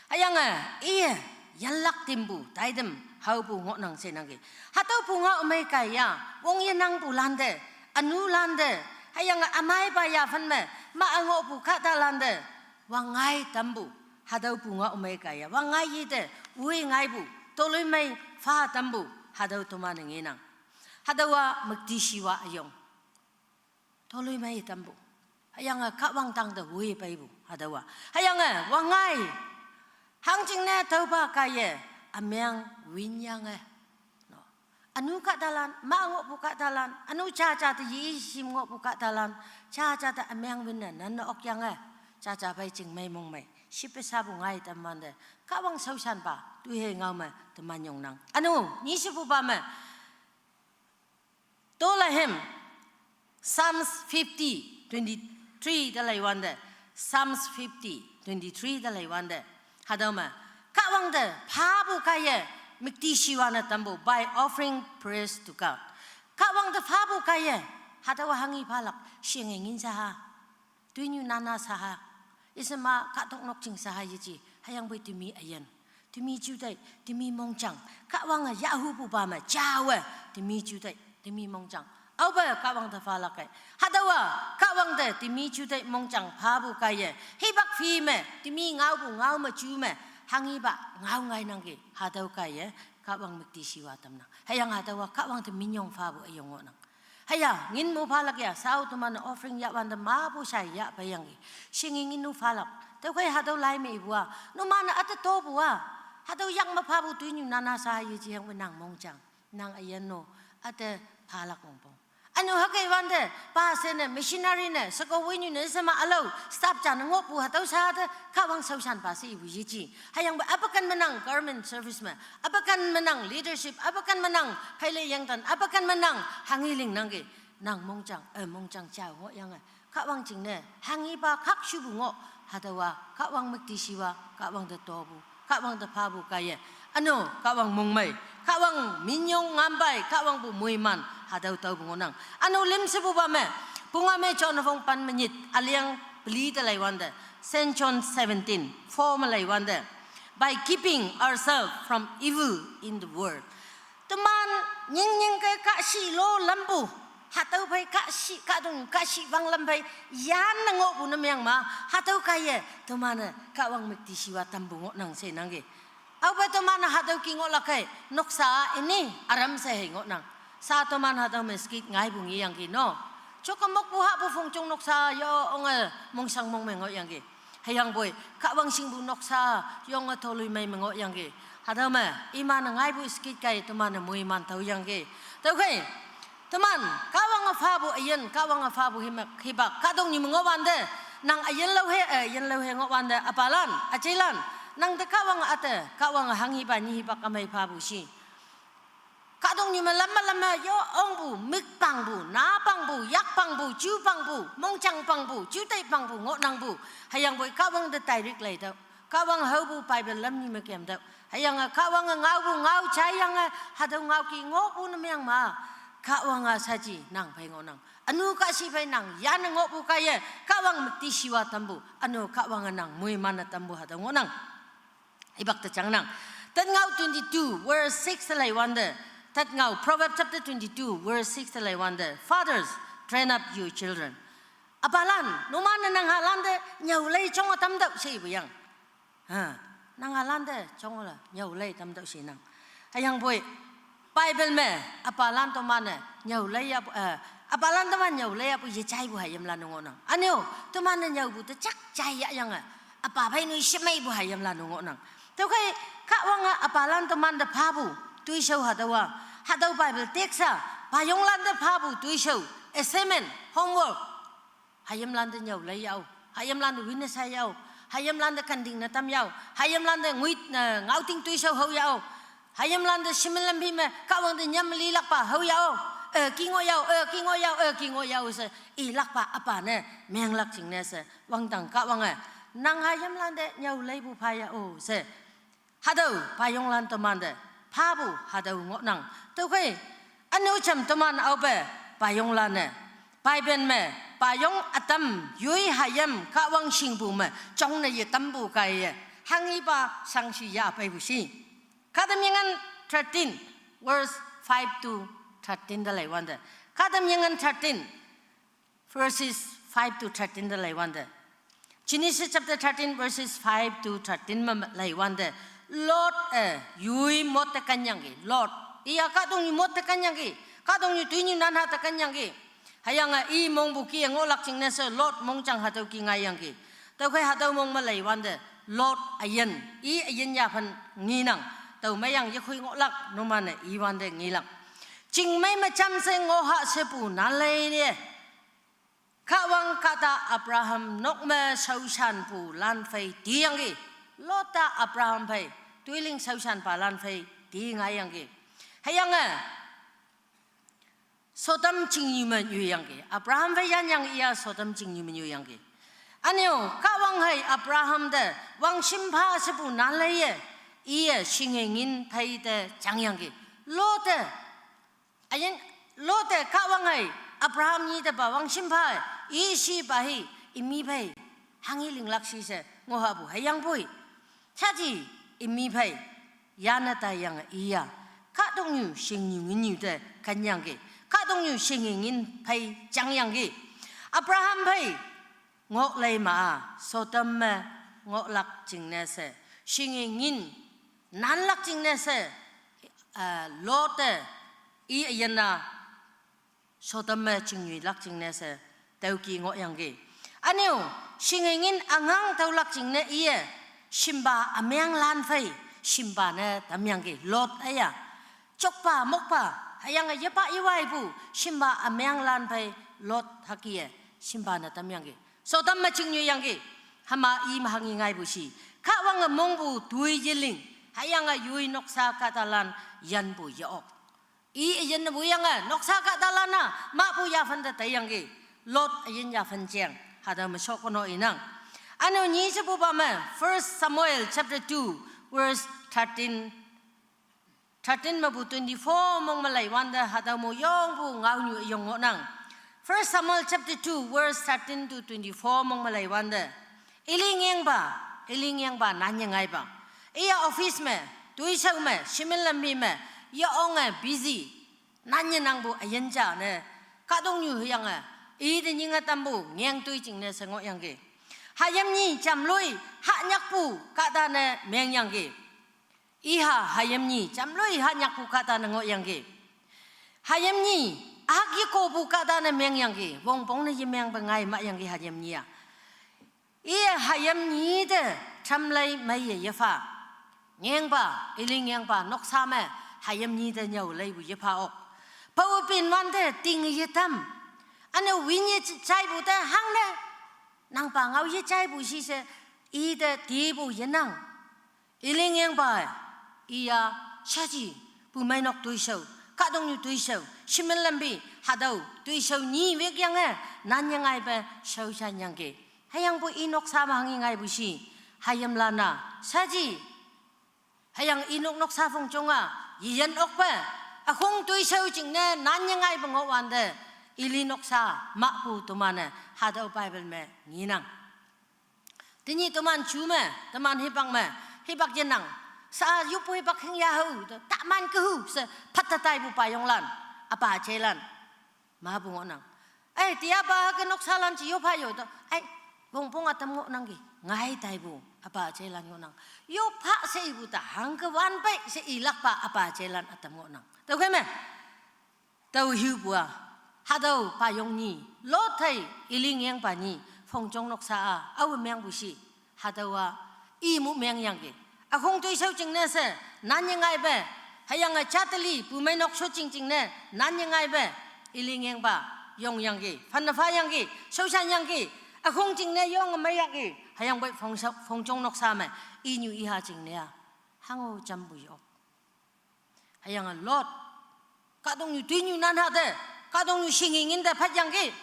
Hüyange, iye, yanlak timpu, taitam, haopu ngohnang she nangki. Hatüo pungao ümei kaiye, wong yenangpu lante, ünu lante, hüyange ümeipa yaphan me, ma-a ngohpu kahtalante, wangngai tampu, hatüo pungao ümei kaiye, wangngai yite, woi ngaipu, toloimei pha tampu, hatüo teman-e ngenang. Hatüowa müktishiwa üyong. Toloimei tampu. Hüyange Kahwang tangte woi peipu, hatüowa. Hüyange, wangngai. Hangjingne tüopa kaiye, ümeng winyange. No. Ünu kahtalan, ma ngohpu kahtalan, ünu jaja te yeshim ngohpu kahtalan, jaja te ümeng winne, nanne okyange, jaja phei chingmei mongmei, shipe shapu ngai tamwante, Kahwang shaoshanpa, toihe ngao me, teman yongnang. Üne-o, nyishepupa me, Tola hymn, Psalms fifty, twenty-three te leiwante, Psalms fifty, twenty-three te leiwante. Hatüo me, Kahwang te phapu kaiye, müktishiwa ne tampu, by offering praise to God. Kahwang te phapu kaiye, hatüowa hanghi phalak, shinge ngin shaha. Toinyu nana shaha, isema kahtok nokjing shaha yeji, hüyangpoi temi üyin. Temi juteih, temi mongjang, Kahwange yahhupupa me jawe, temi juteih, temi mongjang. Aope Kahwang te phalak kei. Hatüowa, Kahwang te temi juteih mongjang phapu kaiye. Hipak phi me, temi ngaopu ngao me ju me, hanghipa ngao ngainangki. Hatüo kaiye, Kahwang müktishiwa tamnang. Hüyange hatüowa, Kahwang te minyong phapu üyong ngohnang. Hüya, ngin mu phalak ya, shao teman-e offering yahwante mapu shai yah peiyangki. Shinge ngin nu phalak. Tüokhei hatüo lai me ipu-a, numan-e üte topu-a. Hatüo yak me phapu toinyu nana sha yeji hangpe nang mongjang. Nang üyin no, üte phalak wongpong. Üne-o hüke wante, pa she ne, missionary ne, sheko woinyu ne, shema ülao, staff ja ne ngohpu hatüo sha te, Kahwang shaoshanpa she ipu yeji. Hüyangpoi üpaken menang government service me, üpaken menang leadership, üpaken menang pheile yengtan, üpaken menang hanghi lingnangki, nang mongjang, eh, mongjang jao ngohyange. Kahwang jingne, hanghipa khakshupu ngoh, hatüowa, Kahwang müktishiwa, Kahwang te topu, Kahwang te phapu kaiye. Üne-o, Kahwang mongmei, Kahwang minyong ngampai, Kahwangpu moiman, hatüo taopu ngohnang. Üne-o lümshepupa me, Punga me John phongpan me nyit, üleng peli te leiwante, Saint John seventeen, four me leiwante, by keeping ourselves from evil in the world. Teman nyingnyingke kahshih lo lampu, hatüo phei kahshih, kahtoknyu kahshih wanglam phei, yanne ngohpu ne meng ma, hatüo kaiye, teman-e, Kahwang müktishiwa tampu ngohnang she nangki. Aope teman hatüo ki ngohlak kei, noksa ini aram she hei ngohnang. Sha teman hatüo me skit ngaipu ngeyangki no. Jokemokpu hahpu phongjong noksa yo onge mongshang mong me ngohyangki. Hüyangpoi, Kahwang shingpu noksa yonge toloimei me ngohyangki. Hatüo me, iman-e ngaipu skit kaiye teman-e moiman taoyangki. Tüokhei, teman, Kahwange phapu üyin, Kahwange phapu himak, hipak, kahtoknyu me ngohwante, nang üyin laohe, eh, üyin laohe ngohwante, üpalan, üjelan, nang te Kahwange üte, Kahwange hanghipa nyi hipak ümei phapu shi. Kahtoknyu me lam me lam me yo ongpu, mükpangpu, napangpu, yakpangpu, jupangpu, mongjangpangpu, juteihpangpu, ngohnangpu, hüyangpoi Kahwang te direct leitüoh. Kahwang haopu Bible lam nyi me kemtüoh. Hüyange Kahwange ngaopu ngao jaiyange, hatüo ngaoki ngohpu ne meng ma. Kahwange shaji nang phei ngohnang. Ünu kahshih phei nang, yanne ngohpu kaiye, Kahwang müktishiwa tampu, üne-o Kahwange nang moiman-e tampu hatüo ngohnang. Hipak te jangnang. Tat ngao twenty-two, verse six te leiwante. Tat ngao, Proverbs chapter twenty-two, verse six te leiwante. Fathers, train up your children. Apalan, numan-e nang halan te nyüolei jong tamtüoh she ipu yang. Ha, nang halan te jong la nyüolei tamtüoh she nang. Hüyangpoi, Bible me, apalan toman-e nyüolei yahpu, eh, apalan toman nyüolei yahpu yejaipu hayimlan-o ngohnang. Üneo, toman-e nyüopu te jak jai yahyange, apa phei noi shemeipu hayimlan-o ngohnang. Tüokhei, Kahwange apalan toman te phapu toishao hatüowa, hatüo Bible text-a, payonglan te phapu toishao, assignment, homework. Hayimlan te nyüolei yao. Hayimlan te witness ha yao. Hayimlan te kanting ne tam yao. Hayimlan te ngoi, eh, ngaoting toishao hao yao. Hayimlan te shimin lampi me Kahwang te nyam lilakpa hao yao. Eh, ki ngoh yao, eh, ki ngoh yao, eh, ki ngoh yao she ilakpa apa ne menglak jingne she wangdang Kahwange, nang hayimlan te nyüoleipu pha yao she hatüo payonglan toman te phapu hatüo ngohnang. Tüokhei, üneo jam toman aope payonglan-e, Bible me, payong ütam yoi hayim Kahwang shingpu me jongne yetampu kaiye, hanghipa shangshi yah peipu shi. Kahtamyenghan thirteen, verse five to thirteen te leiwante. Kahtamyenghan thirteen, verses five to thirteen te leiwante. Genesis chapter thirteen, verses five to thirteen me leiwante. Lot-e yoi mot te kenyangki. Lot, iya kahtoknyu mot te kenyangki. Kahtoknyu toinyu nanha te kenyangki. Hüyange i mongpu ki ngohlak jingne she Lot mongjang hatüo ki ngaiyangki. Tüokhei hatüo mong me leiwante, Lot üyin, i üyin yaphan ngenang. Tao meiyang yekhoi ngohlak, numan-e iwante ngelak. Chingmei me jamshe ngoh ha shepu nanlei ne, Kahwang kahta Abraham nok me shaoshanpulan phei tiyangki. Lot-a Abraham phei toiling shaoshanpalan phei ti ngaiyangki. Hüyange Sodom chingnyu me nyoiyangki. Abraham phei yanyang iya Sodom chingnyu me nyoiyangki. Üneo Kahwang hei Abraham te wangshim pha shepu nanleiye, iye shinge ngin phei te jangyangki. Lot-e, üyin, Lot-e Kahwang hei Abraham nyi te pa wangshim pha, ishipa hi, imi phei hanghi linglak shi she ngoh hapu hüyangpoi, shaji imi phei yane taiyange iya kahtoknyu shingnyu nginnyu te kenyangki. Kahtoknyu shinge ngin phei jangyangki. Abraham phei ngohlei ma-a Sodom me ngohlak jingne she, shinge ngin nanlak jingne she, eh, Lot-e i üyin-a Sodom me chingnyoilak jingne she tüo ki ngohyangki. Üneo, shinge ngin üngang tüolak jingne iye shimpa ümenglan phei shimpa ne tamyangki. Lot-a ya, jokpa mokpa, hüyange yepa yewaipu shimpa ümenglan phei Lot hüke-e shimpa ne tamyangki. Sodom me chingnyoiyangki. Hüma i me hanghi ngaipu shi, Kahwange mongpu toi yeling, hüyange yoi noksa kahtalan yanpu ye-ok. I üyin ne puyange noksa kahtalan-a mahpu yaphan te taiyangki. Lot üyin yaphan jeng hatüo me shokono inang. Üneo nyi shepupa me, First Samuel chapter two, verse thirteen, thirteen mepu twenty-four mong me leiwante hatüo mo yongpu ngaonyu üyong ngohnang. First Samuel chapter two, verse thirteen to twenty-four mong me leiwante, Eli ngengpa, Eli ngengpa nanye ngaipa, iya office me, toishao me, shimin lampi me, ye-onge busy, nanye nangpu üyin ja ne, kahtoknyu hüyange ite nyinge tampu ngeng toi jingne she ngohyangki. Hayim nyi jamloi hanyakpu kahta ne mengyangki. Iha hayim nyi jamloi hanyakpu kahta ne ngohyangki. Hayim nyi ak yekopu kahta ne mengyangki. Wongpong ne yemengpe ngai mahyangki hayim nyi-a. Iye hayim nyi te jamlei meiye yepha. Ngengpa, Eli ngengpa noksa me hayim nyi te nyüo leipu yepha ok. Pawe pinwante ting yetam. Üne win ye jaipu te hangne, nangpa ngao yejaipu shishe ite tipu yenang. Eli ngengpa-e, iya shaji, pumeinok toishao, kahtoknyu toishao, shimin lampi, hatüo toishao nyi wekyange, nanye ngaipe shaoshan yangki. Hüyangpoi i noksa me hanghi ngaipu shi, hayimlan-a shaji, hüyange i nok noksa phongjong-a yeyin okpe, ükhong toishao jingne nanye ngaipe ngohwante, Eli noksa mahpu toman-e hatüo Bible me ngenang. Tenyih teman ju me, teman hipak me, hipak yenang, sha yoppu hipak hingya hao, taman kehu she phatta taipu payonglan, apa jeilan, mapu ngohnang. Ai, tia pa ke noksa lan chi yo pha yo to. Ai, bong bong atam ngohnang ke. Ngai tai bu, apa che lan ngohnang. Yo pha she ipu ta hangke wan pei she ilak pa apa che lan atam ngohnang. Tüokhei me. Tao hipu a. Hatüo payong nyi. Lot hei, Eli ngengpa nyi. Phongjong noksa a. Aowe mengpu shi. Hatüowa, i mu mengyangki. Ükhong toishao jingne she, nan yengaipe. Hüyange jateli, pumei nok sho jing jingne, nan yengaipe. Eli ngengpa, yongyangki. Phanne phayangki, shaoshanyangki. Ükhong jingne yonge meiyangki. Hüyangpoi phongshao, phongjong noksa me. Inyu iha jingne a. Hango jampu yok. Hüyange Lot. Kahtoknyu toinyu nan hate. Kahtoknyu shingi ngin te phatyangki.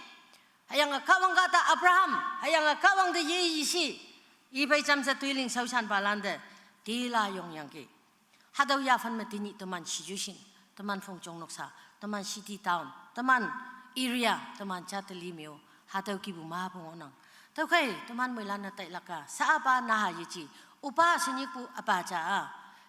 Hüyange Kahwang kahta Abraham. Hüyange Kahwang te yeyi shi. Iphei jamshe toiling shaoshanpalan te. Tila yongyangki. Hatüo yaphan me tenyih teman situation. Teman phongjong noksa. Teman city town. Teman area. Teman jateli me-o. Hatüo kipu mapu ngohnang. Tüokhei, teman moilan-e tailak a. Sha apa naha yeji. Opa she nyikpu apa ja a.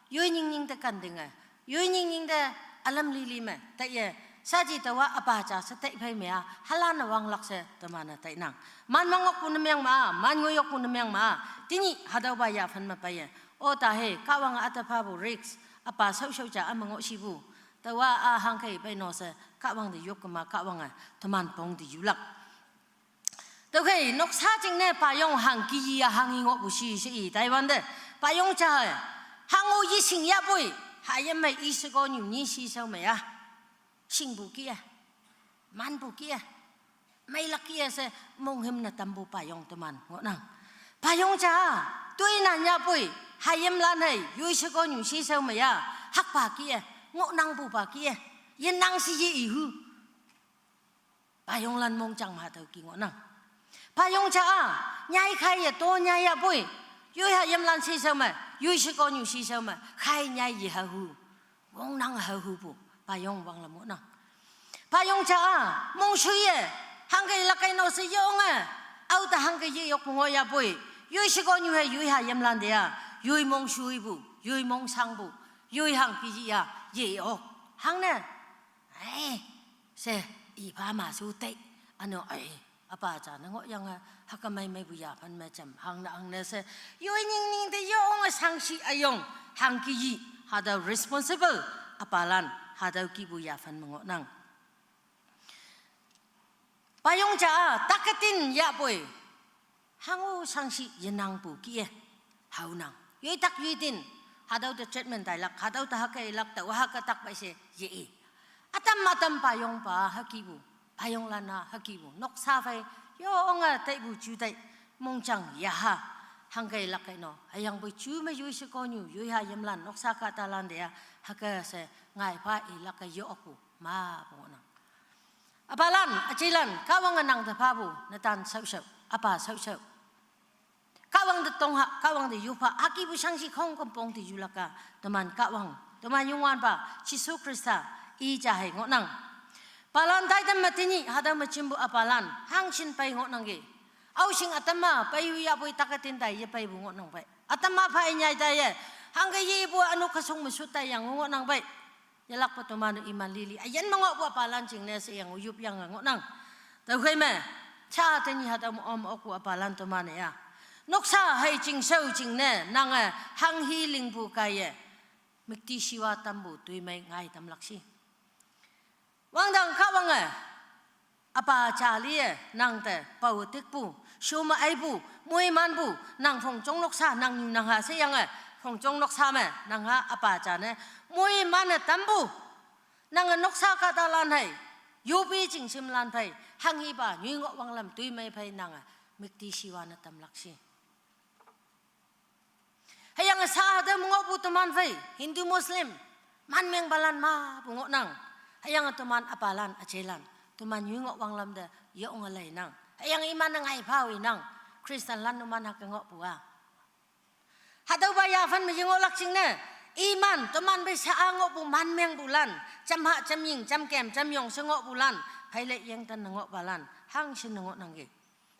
Yoi nying nying te kan tinge. Yoi nying nying te ülam lili me, taiye, shaji taowa apa ja she taiphei me a, halan-e wanglak she teman-e tainang. Man mangokpu ne meng ma, man ngoiyokpu ne meng ma, tenyih hatüopa yaphan me peiye. O ta he, Kahwange üte phapu risk, apa shaoshao ja üme ngoh shipu. Taowa a hangkei pei no she, Kahwang te yokkema, Kahwange, teman pong te yulak. Tüokhei, noksa jingne payong hangki yi ya hanghi ngohpu shi she i, Taiwan te. Payong ja e. Hango yeshing yapoi. Hayim mei i shekonyu nyi shishao mei a. Shingpu kih-e. Manpu kih-e. Meilak kih-e she monghüm ne tampu payong teman ngohnang. Payong ja. Toinan yapoi. Hayimlan hei. Yoi shekonyu shishao mei a. Hakpa kih-e. Ngohnangpupa kih-e. Yenang shi ye ihu. Payonglan mongjang me hatüo ki ngohnang. Payong ja a, nyai khai ye to nyai yapoi. Yoi hayimlan shishao me, yoi shekonyu shishao me, khai nyai ye hahu. Wongnang hahupu, payong wanglam ngohnang. Payong ja a, mongshu ye, hangke ilak kai no she yonge. Ao te hangke ye yokpu ngoh yapoi. Yoi shekonyu he, yoi hayimlan te a, yoi mongshuipu, yoi mongsangpu, yoi hangki yi ya, ye ok. Hangne. Ai, she, ipa ma shu tei, üno ai, apa ja ne ngohyange, hüke mei meipu yaphan me jam, hangne hangne she, yoi nying nying te yonge shangshi üyong, hangki yi, hatüo responsible, apalan, hatüo kipu yaphan me ngohnang. Payong ja a, taketin yapoi. Hango shangshi yenangpu kih-e. Haonang. Yoi tak yoi tin. Hatüo te treatment tailak, hatüo te hüke ilak, taowa hüke tak pei she ye i. Ütam ütam payongpa hükepu. Payonglan-a hükepu. Noksa phei. Yonge taipu ju tai. Mongjang yaha. Hangke ilak kai no. Hüyangpoi ju me yoi shekonyu. Yoi hayimlan. Noksa kahtalan te a. Hüke she. Ngai pha ilak kai yo okpu. Mapu ngohnang. Apalan, üjelan, Kahwange nang te phapu, netan shaoshao, apa shaoshao. Kahwang te tongha, Kahwang te yopha, hükepu shangshi khongküm pong te yulak a, teman Kahwang, teman Youngwanpa, Jesu Khrista, i ja hei ngohnang. Palan taitam me tenyih, hatüo me jimpu apalan, hangshin pei ngohnangki. Aoshing ütam ma, pei hu yapoi taketin tai ye peipu ngohnang pei. Ütam ma phei nyai tai ye, hangke yepu üno kesong me shut tai yang ngohnang pei. Yelakpe toman-e iman lili. Üyin me ngohpu apalan jingne she yang-o yop yange ngohnang. Tüokhei me. Sha tenyih hatüo me om okpu apalan toman-e ya. Noksa hei chingshao jingne nange hanghi lingpu kaiye. Müktishiwa tampu toimei ngai tamlak shi. Wangdang Kahwange. Apa ja liye nang te pao tikpu, shome aipu, moimanpu, nang phongjong noksa, nang nyu nang ha sheyange, phongjong noksa me, nang ha apa ja ne, moiman-e tampu, nange noksa kahtalan hei, yopi chingshimlan phei, hanghipa, nyoi ngoh wanglam toimei phei nange, müktishiwa ne tamlak shi. Hüyange sha te me ngohpu teman phei, Hindu Muslim, man mengpalan mapu ngohnang. Hüyange teman apalan, üjelan, teman nyoi ngoh wanglam te, yonge leinang. Hüyange iman-e ngai phao inang, Christianlan numan hüke ngohpu a. Hatüopa yaphan me yengohlak jingne, iman, teman phei sha-a ngohpu man mengpulan, jamha, jamying, jamkem, jamyong she ngohpulan, pheile yengten ne ngohpalan, hangshin ne ngohnangki.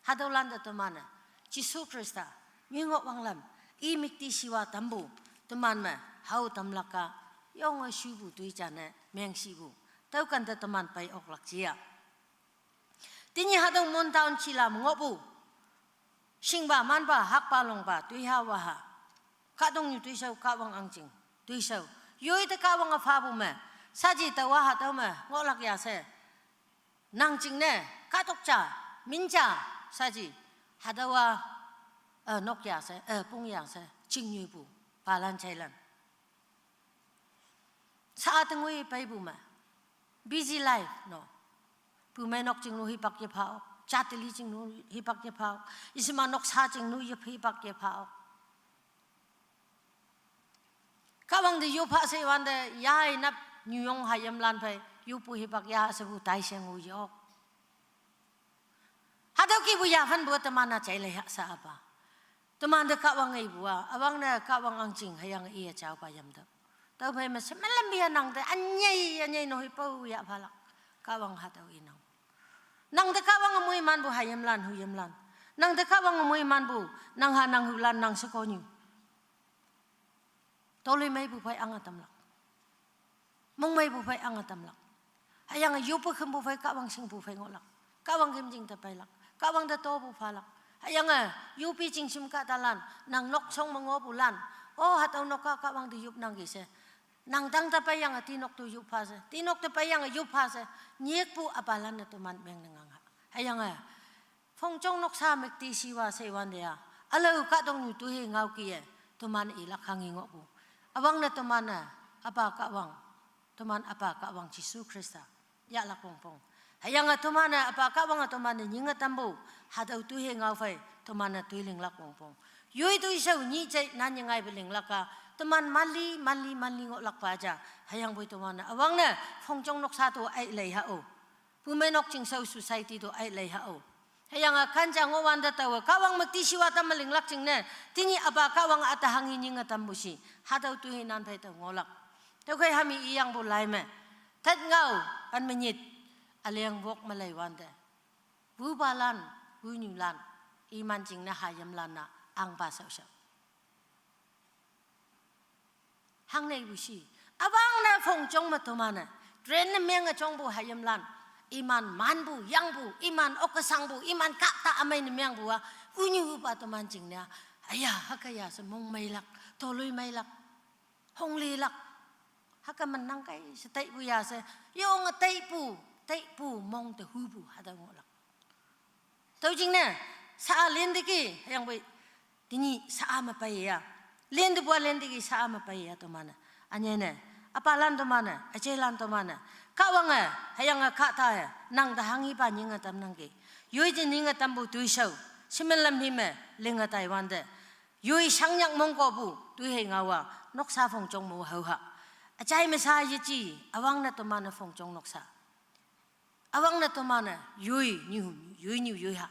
Hatüolan te teman-e, Jesu Khrista, nyoi ngoh wanglam, i müktishiwa tampu, teman me, hao tamlak a, yonge shupu toi jane, mengshipu, tüoken te teman pei oklak jia. Tenyih hatüo Mon town chilam ngohpu. Shingpa, manpa, hakpa, longpa, toiha, waha. Kahtoknyu toishao, Kahwang ahngching, toishao. Yoite Kahwang-e phapu me. Shaaji taowa hatüo me ngohlak ya she. Nang jingne, kahtok ja, min ja, shaaji. Hatüowa, eh, nok ya she, eh, pung ya she, chingnyoipu, palan jailan. Sha-a tengoi peipu me. Busy life, no. Pumeinok jingnu hipak yepha-ok. Jateli jingnu hipak yepha-ok. Isima noksa jingnu yep hipak yepha-ok. Kahwang te yoppha she wante, yai nap nyuyong hayimlan phei, yoppu hipak ya shepu taisheng-o ye-ok. Hatüo kihpu yaphanpu teman-a jailei ha sha apa. Temante Kahwang ipu-a, üwangne Kahwang ahngching hüyange iye jaopa yamtüoh. Tüophei me shemelam pi-a nangte ünyei, ünyei no hipao yahphalak. Kahwang hatüo inang. Nangte Kahwange moimanpu hayimlan, huyimlan. Nangte Kahwange moimanpu, nang ha nang hulan, nang shekonyu. Toloimeipu phei ange tamlak. Mongmeipu phei ange tamlak. Hüyange yoppe khümpu phei Kahwang shingpu phei ngohlak. Kahwang khümjing te peilak. Kahwang te topu phalak. Hüyange yoppe jingshim kahtalan, nang nokshong me ngohpulan. O, hatüo nok-a Kahwang te yopnangki she. Nang tang te peiyange tinok te yoppha she. Tinok te peiyange yoppha she. Nyikpu üpalan-e teman mengne ngang ha. Hüyange Phongjong noksa müktishiwa she wante-a, ülao kahtoknyu toihe ngao kih-e, teman ilak hanghi ngohpu. Üwangne teman-e, üpa Kahwang, teman üpa Kahwang Jesu Khrista, yahlak wongpong. Hüyange teman-e üpa Kahwange teman-e nyinge tampu, hatüo toihe ngao phei, teman-e toi linglak wongpong. Yoi toishao nyih jai nan yengaipe linglak-a, teman manli, manli, manli ngohlakpa ja, hüyangpoi teman-e, üwangne, phongjong noksa to ai lei ha-o. Pumeinok chingshao society to ai lei ha-o. Hüyange kan ja ngohwante taowe Kahwang müktishiwa tamme linglak jingne, tenyih üpa Kahwang üte hanghi nyinge tampu shi, hatüo toihe nan phei tao ngohlak. Tüokhei hami iyangpu lai me, tat ngao, pen me nyit, üleng wok me leiwante. Wupalan, wunyulan, iman jingne hayimlan-a, ahngpa shaoshao. Hangneipu shi. Üwangne phongjong me teman-e. Train ne menge jongpu hayimlan. Iman manpu, yangpu, iman okkesangpu, iman kahta ümei ne mengpu-a. Wunyu wupa teman jingne-a. Aya, hüke ya she mongmeilak, toloimeilak, honglilak. Hüke menang kai she taipu ya she. Yonge taipu, taipu mong te hupu hatüo ngohlak. Tüo jingne, sha-a linte ki, hüyangpoi, tenyih sha-a me peiya. Linte pua linte ki sha-a me peiya teman-e. Ünyei ne, üpalan teman-e, üjelan teman-e. Kahwange, hüyange kahta-e, nang te hanghipa nyinge tamnangki. Yoi je nyinge tampu toishao, shemelam hi me, linge taiwante. Yoi shangnyak mongkopu, toihe ngaowa, noksa phongjong me haoha. Üjai me sha yeji, üwangne teman-e phongjong noksa. Üwangne teman-e, yoi nyu, yoi nyu, yoi ha.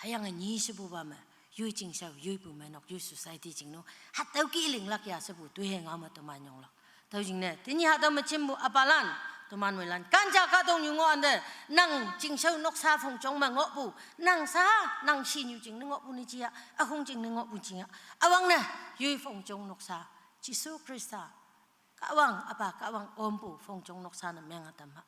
Hüyange nyi shepupa me, yoi chingshao, yoi pumeinok, yoi society jingno. Hatüo ki linglak ya shepu, toihe ngao me teman yonglak. Tüo jingne, tenyih hatüo me jimpu üpalan, teman moilan. Kan ja kahtoknyu ngohwante, nang chingshao noksa phongjong me ngohpu, nang sha, nang shinyu jingne ngohpu ne jiya, ükhong jingne ngohpu jiya. Üwangne, yoi phongjong noksa, Jesu Khrista. Kahwang, üpa Kahwang ompu, phongjong noksa ne menge tam ha.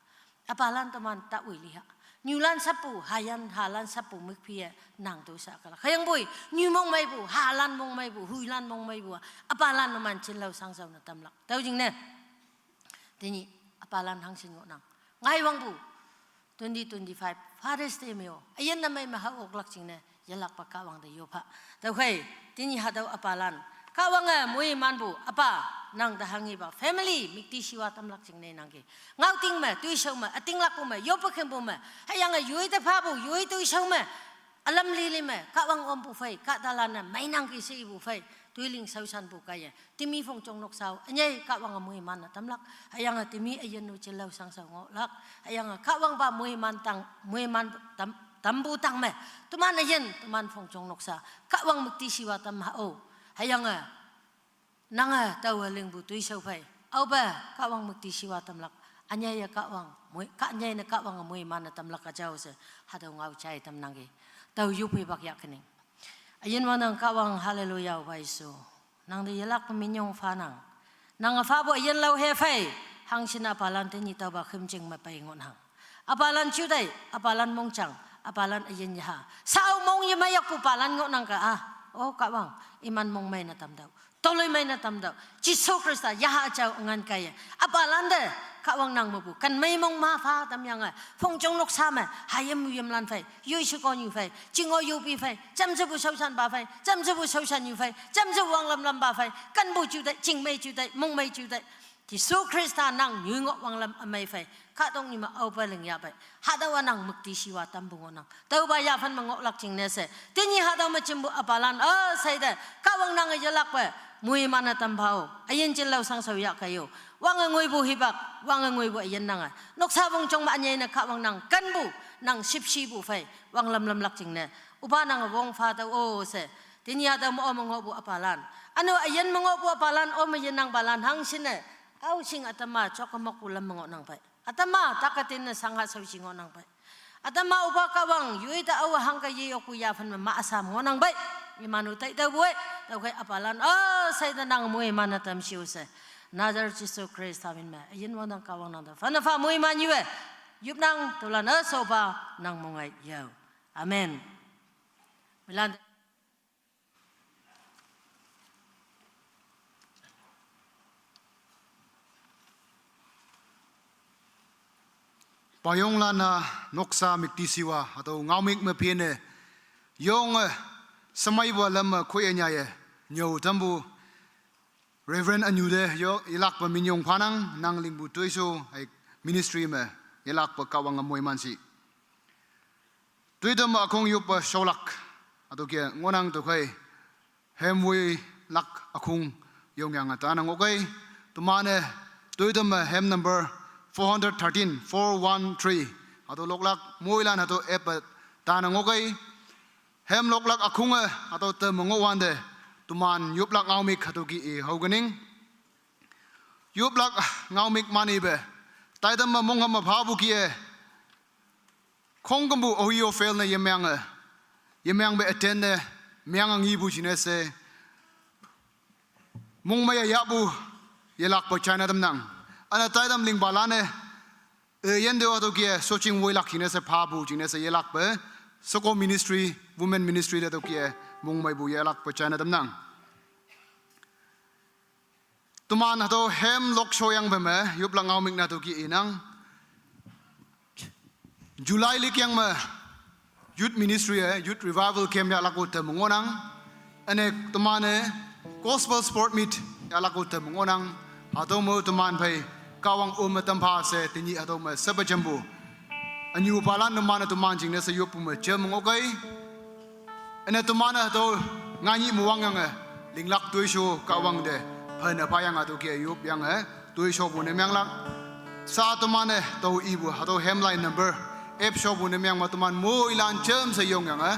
Üpalan teman tawoi li ha. Nyulan sappu, hayan, halan sappu mükphi-e, nang to sha kalak. Hüyangpoi, nyu mongmeipu, halan mongmeipu, huilan mongmeipu, üpalan numan jinlao shangshao ne tamlak. Tüo jingne. Tenyih, üpalan hangshin ngohnang. Ngai wangpu. Twenty twenty-five Father's Day me-o, üyin ne mei me hao oklak jingne, yelakpa Kahwang te yoppha. Tüokhei, tenyih hatüo üpalan. Kahwange moimanpu, üpa, nang te hanghipa, family, müktishiwa tamlak jingne nangki. Ngaoting me, toishao me, ütinglakpu me, yoppe khümpu me, hüyange yoi te phapu, yoi toishao me, ülam lili me, Kahwang ompu phei, kahtalan-e, meinangki she ipu phei, toiling shaoshanpu kaiye. Temi phongjong noksa-o, ünyei Kahwange moiman-e tamlak, hüyange temi üyin-o jinlao shangshao ngohlak, hüyange Kahwangpa moiman tang, moiman tam, tampu tang me, teman üyin, teman phongjong noksa, Kahwang müktishiwa tam ha-o, hüyange, nange taowe lingpu toishao phei, aope, Kahwang müktishiwa tamlak, ünyeiye Kahwang, moi, ka ünyei ne Kahwange moiman-e tamlak üjao she, hatüo ngao jai tamnangki, tao yupeipak yah kening. Üyin wangnang Kahwang, hallelujah, Opa Jesu. Nangte yelakpe minyong phanang. Nange phapu üyin lao he phei, hangshin üpalan tenyih taopa khümjing me pei ngohnang. Üpalan jutai, üpalan mongjang, Apalan ayin yaha. Sao mong yemei yakpu palan ngohnang ka a. O Kahwang, iman mongmei ne tamdao. Toloimei ne tamdao. Jesu Khrista yaha jao ngan kaiye. Apalan te, Kahwang nang mepu. Kenmei mong ma pha tamyange. Phongjong noksa me, hayim yimlan phei. Yoi shekonyu phei. Jingo yopi phei. Jamjepu shaoshanpa phei. Jamjepu shaoshanyu phei. Jamjepu wanglam lampa phei. Kenpu jutai, jingmei jutai, mongmei jutai. Jesu Khrista nang nyui ngoh wanglam ümei phei. Kahtoknyu me aope ling yahpei. Hatüowa nang müktishiwa tampu ngohnang. Tüopa yaphan me ngohlak jingne she. Tenyih hatüo me jimpu apalan, o, sheite. Kahwang nange yelakpe. Moiman-e tampha-o. Üyin jinlao shangshao yahkei-o. Wange ngoipu hipak. Wange ngoipu üyin nange. Noksa wongjong me ünyei ne Kahwang nang kenpu. Nang shüpshepu phei. Wanglam lamlak jingne. Üpa nange wong pha tüo-o she. Tenyih hatüo me-o me ngohpu apalan. Üno üyin me ngohpu apalan, o me yennangpalan hangshinne. Aoshing ütam-a jok mokpu lam me ngohnang pei. Ütam-a tak ütinne shangha shaoshi ngohnang pei. Ütam-a Üpa Kahwang, yoi te aowe hangke yeyokpu yaphan me ma üsam ngohnang pei. Iman-o taitüopu-e, tüokhei apalan, o, sheite nang moiman-e tamshi-o she. Nazareth Jesu Khrista min me. Üyin wongnang Kahwang nang te. Phane pha moiman yuwe. Yopnang tüolan-e shopa nang mongai yao. Amen. Milan. Payonglan-a noksa müktishiwa, hatüo ngaomük me phenne, yonge, shemeipa lam me khoiye nyaiye, nyüo tampu, Reverend Anyu te yo, yelakpe minyong phanang, nang lingpu toisho, hei ministry me, yelakpe Kahwange moiman shi. Toitam me ükhong yoppe shaolak. Hatüo ke ngohnang tüokhei. Hem woilak ükhong yongyange tane ngohkei. Teman-e toitam me hem number four hundred thirteen, four one three. Hatüo loklak moilan hatüo eppe tane ngohkei. Hem loklak ükhonge hatüo te me ngohwante. Teman yoplak ngaomük hatüo ke i haokening. Yoplak ngaomük manipe. Taitam me mongham me phapu kih-e. Khongkümpu Ohio fail ne yemeange. Yemeangpe attend ne meange ngipu jingne she. Mongmei-e yahpu yelakpe china tamnang. Üne taitam lingpalan-e. E, yinte hatüo kih-e, soching woilak jingne she phapu jingne she yelakpe. Sheko ministry, women ministry te hatüo kih-e, mongmeipu yelakpe china tamnang. Teman hatüo hem lok shoyangpe me, yoplak ngaomük ne hatüo ke inang. July likyang me, youth ministry-e, youth revival camp yahlakpu te me ngohnang. Üne teman-e gospel sport meet yahlakpu te me ngohnang. Hatüo me teman phei Kahwang üm me tampha she tenyih hatüo me shepe jampu. Ünyupalan numan-e teman jingne she yoppu me jem ngohkei. Üne teman-e hatüo nganyih me wangyange linglak toisho Kahwang te phane phayange hatüo ke yopyange toishopu ne meanglak. Sa teman-e tao ipu hatüo hymn line number ep shopu ne meang me teman moilan jamshe yongyange.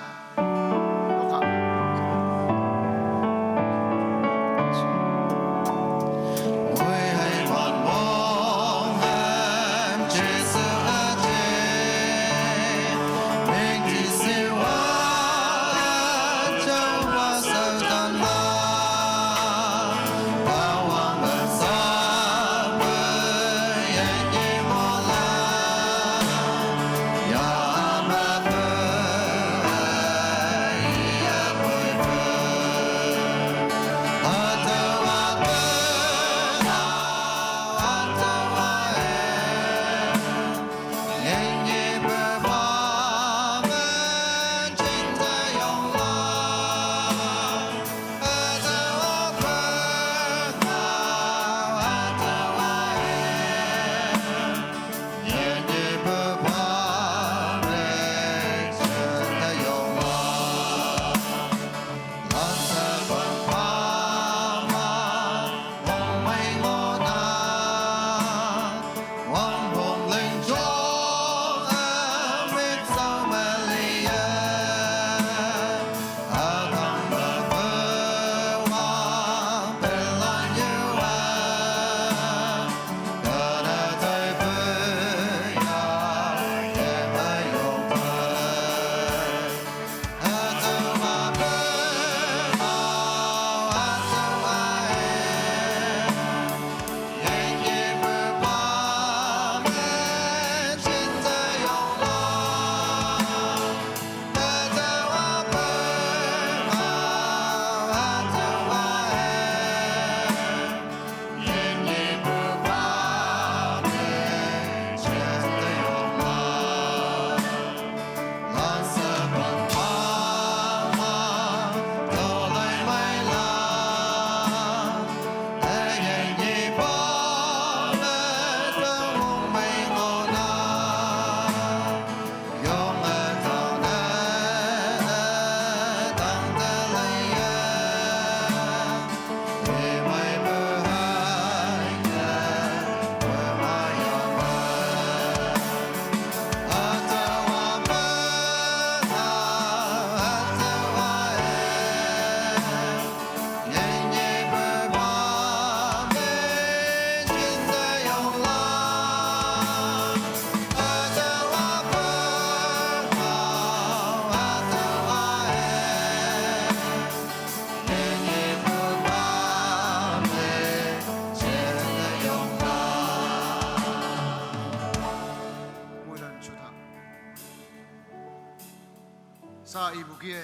Sa ibukie,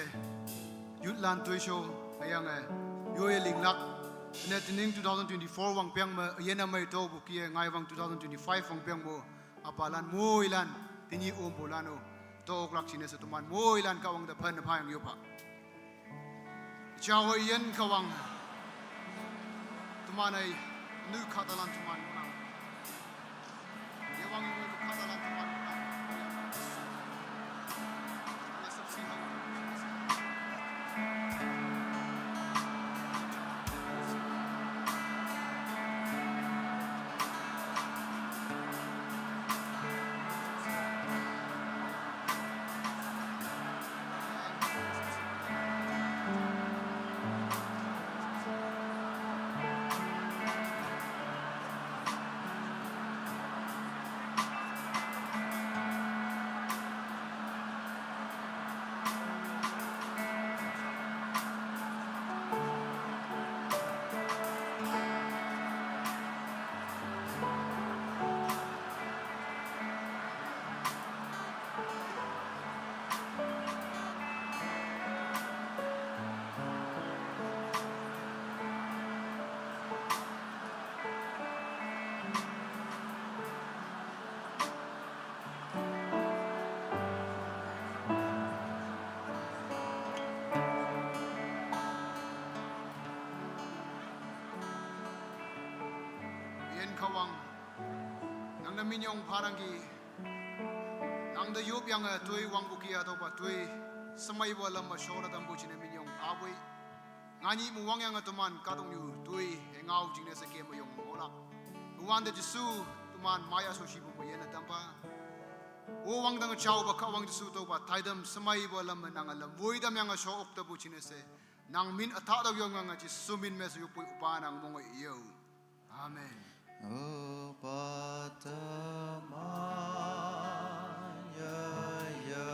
youth lan tuisho, ayange, yoye linglak, ne tining two thousand twenty-four wangpiang me, yena mai to bukie, ngai wang two thousand twenty-five wangpiang mo, apalan moilan, tinyi umbulan o, to oklak chine se tuman moilan kawang da pan na payang yopa. Jawa yen kawang. Tumanai nu katalan tuman. Yewang nu katalan tuman. Yen kawang. Nang na minyong parangki. Nang da yup yang a tui wang buki ato pa tui. Semai bo lam ma shora dambu chine minyong pabui. Ngani mu wang yang a tuman kadong yu tui. Engau jingne sake ma yong mola. Wan da Jisu tuman maya so shibu mo yen a dampa. O wang dang chau ba ka wang Jisu to ba taidam semai bo lam ma nang a lam. Woi dam yang a sho ok da bu chine se. Nang min athah da yong ngang a Jisu min me se yupui upa nang mong yo. Amen. Upa tama ya ya.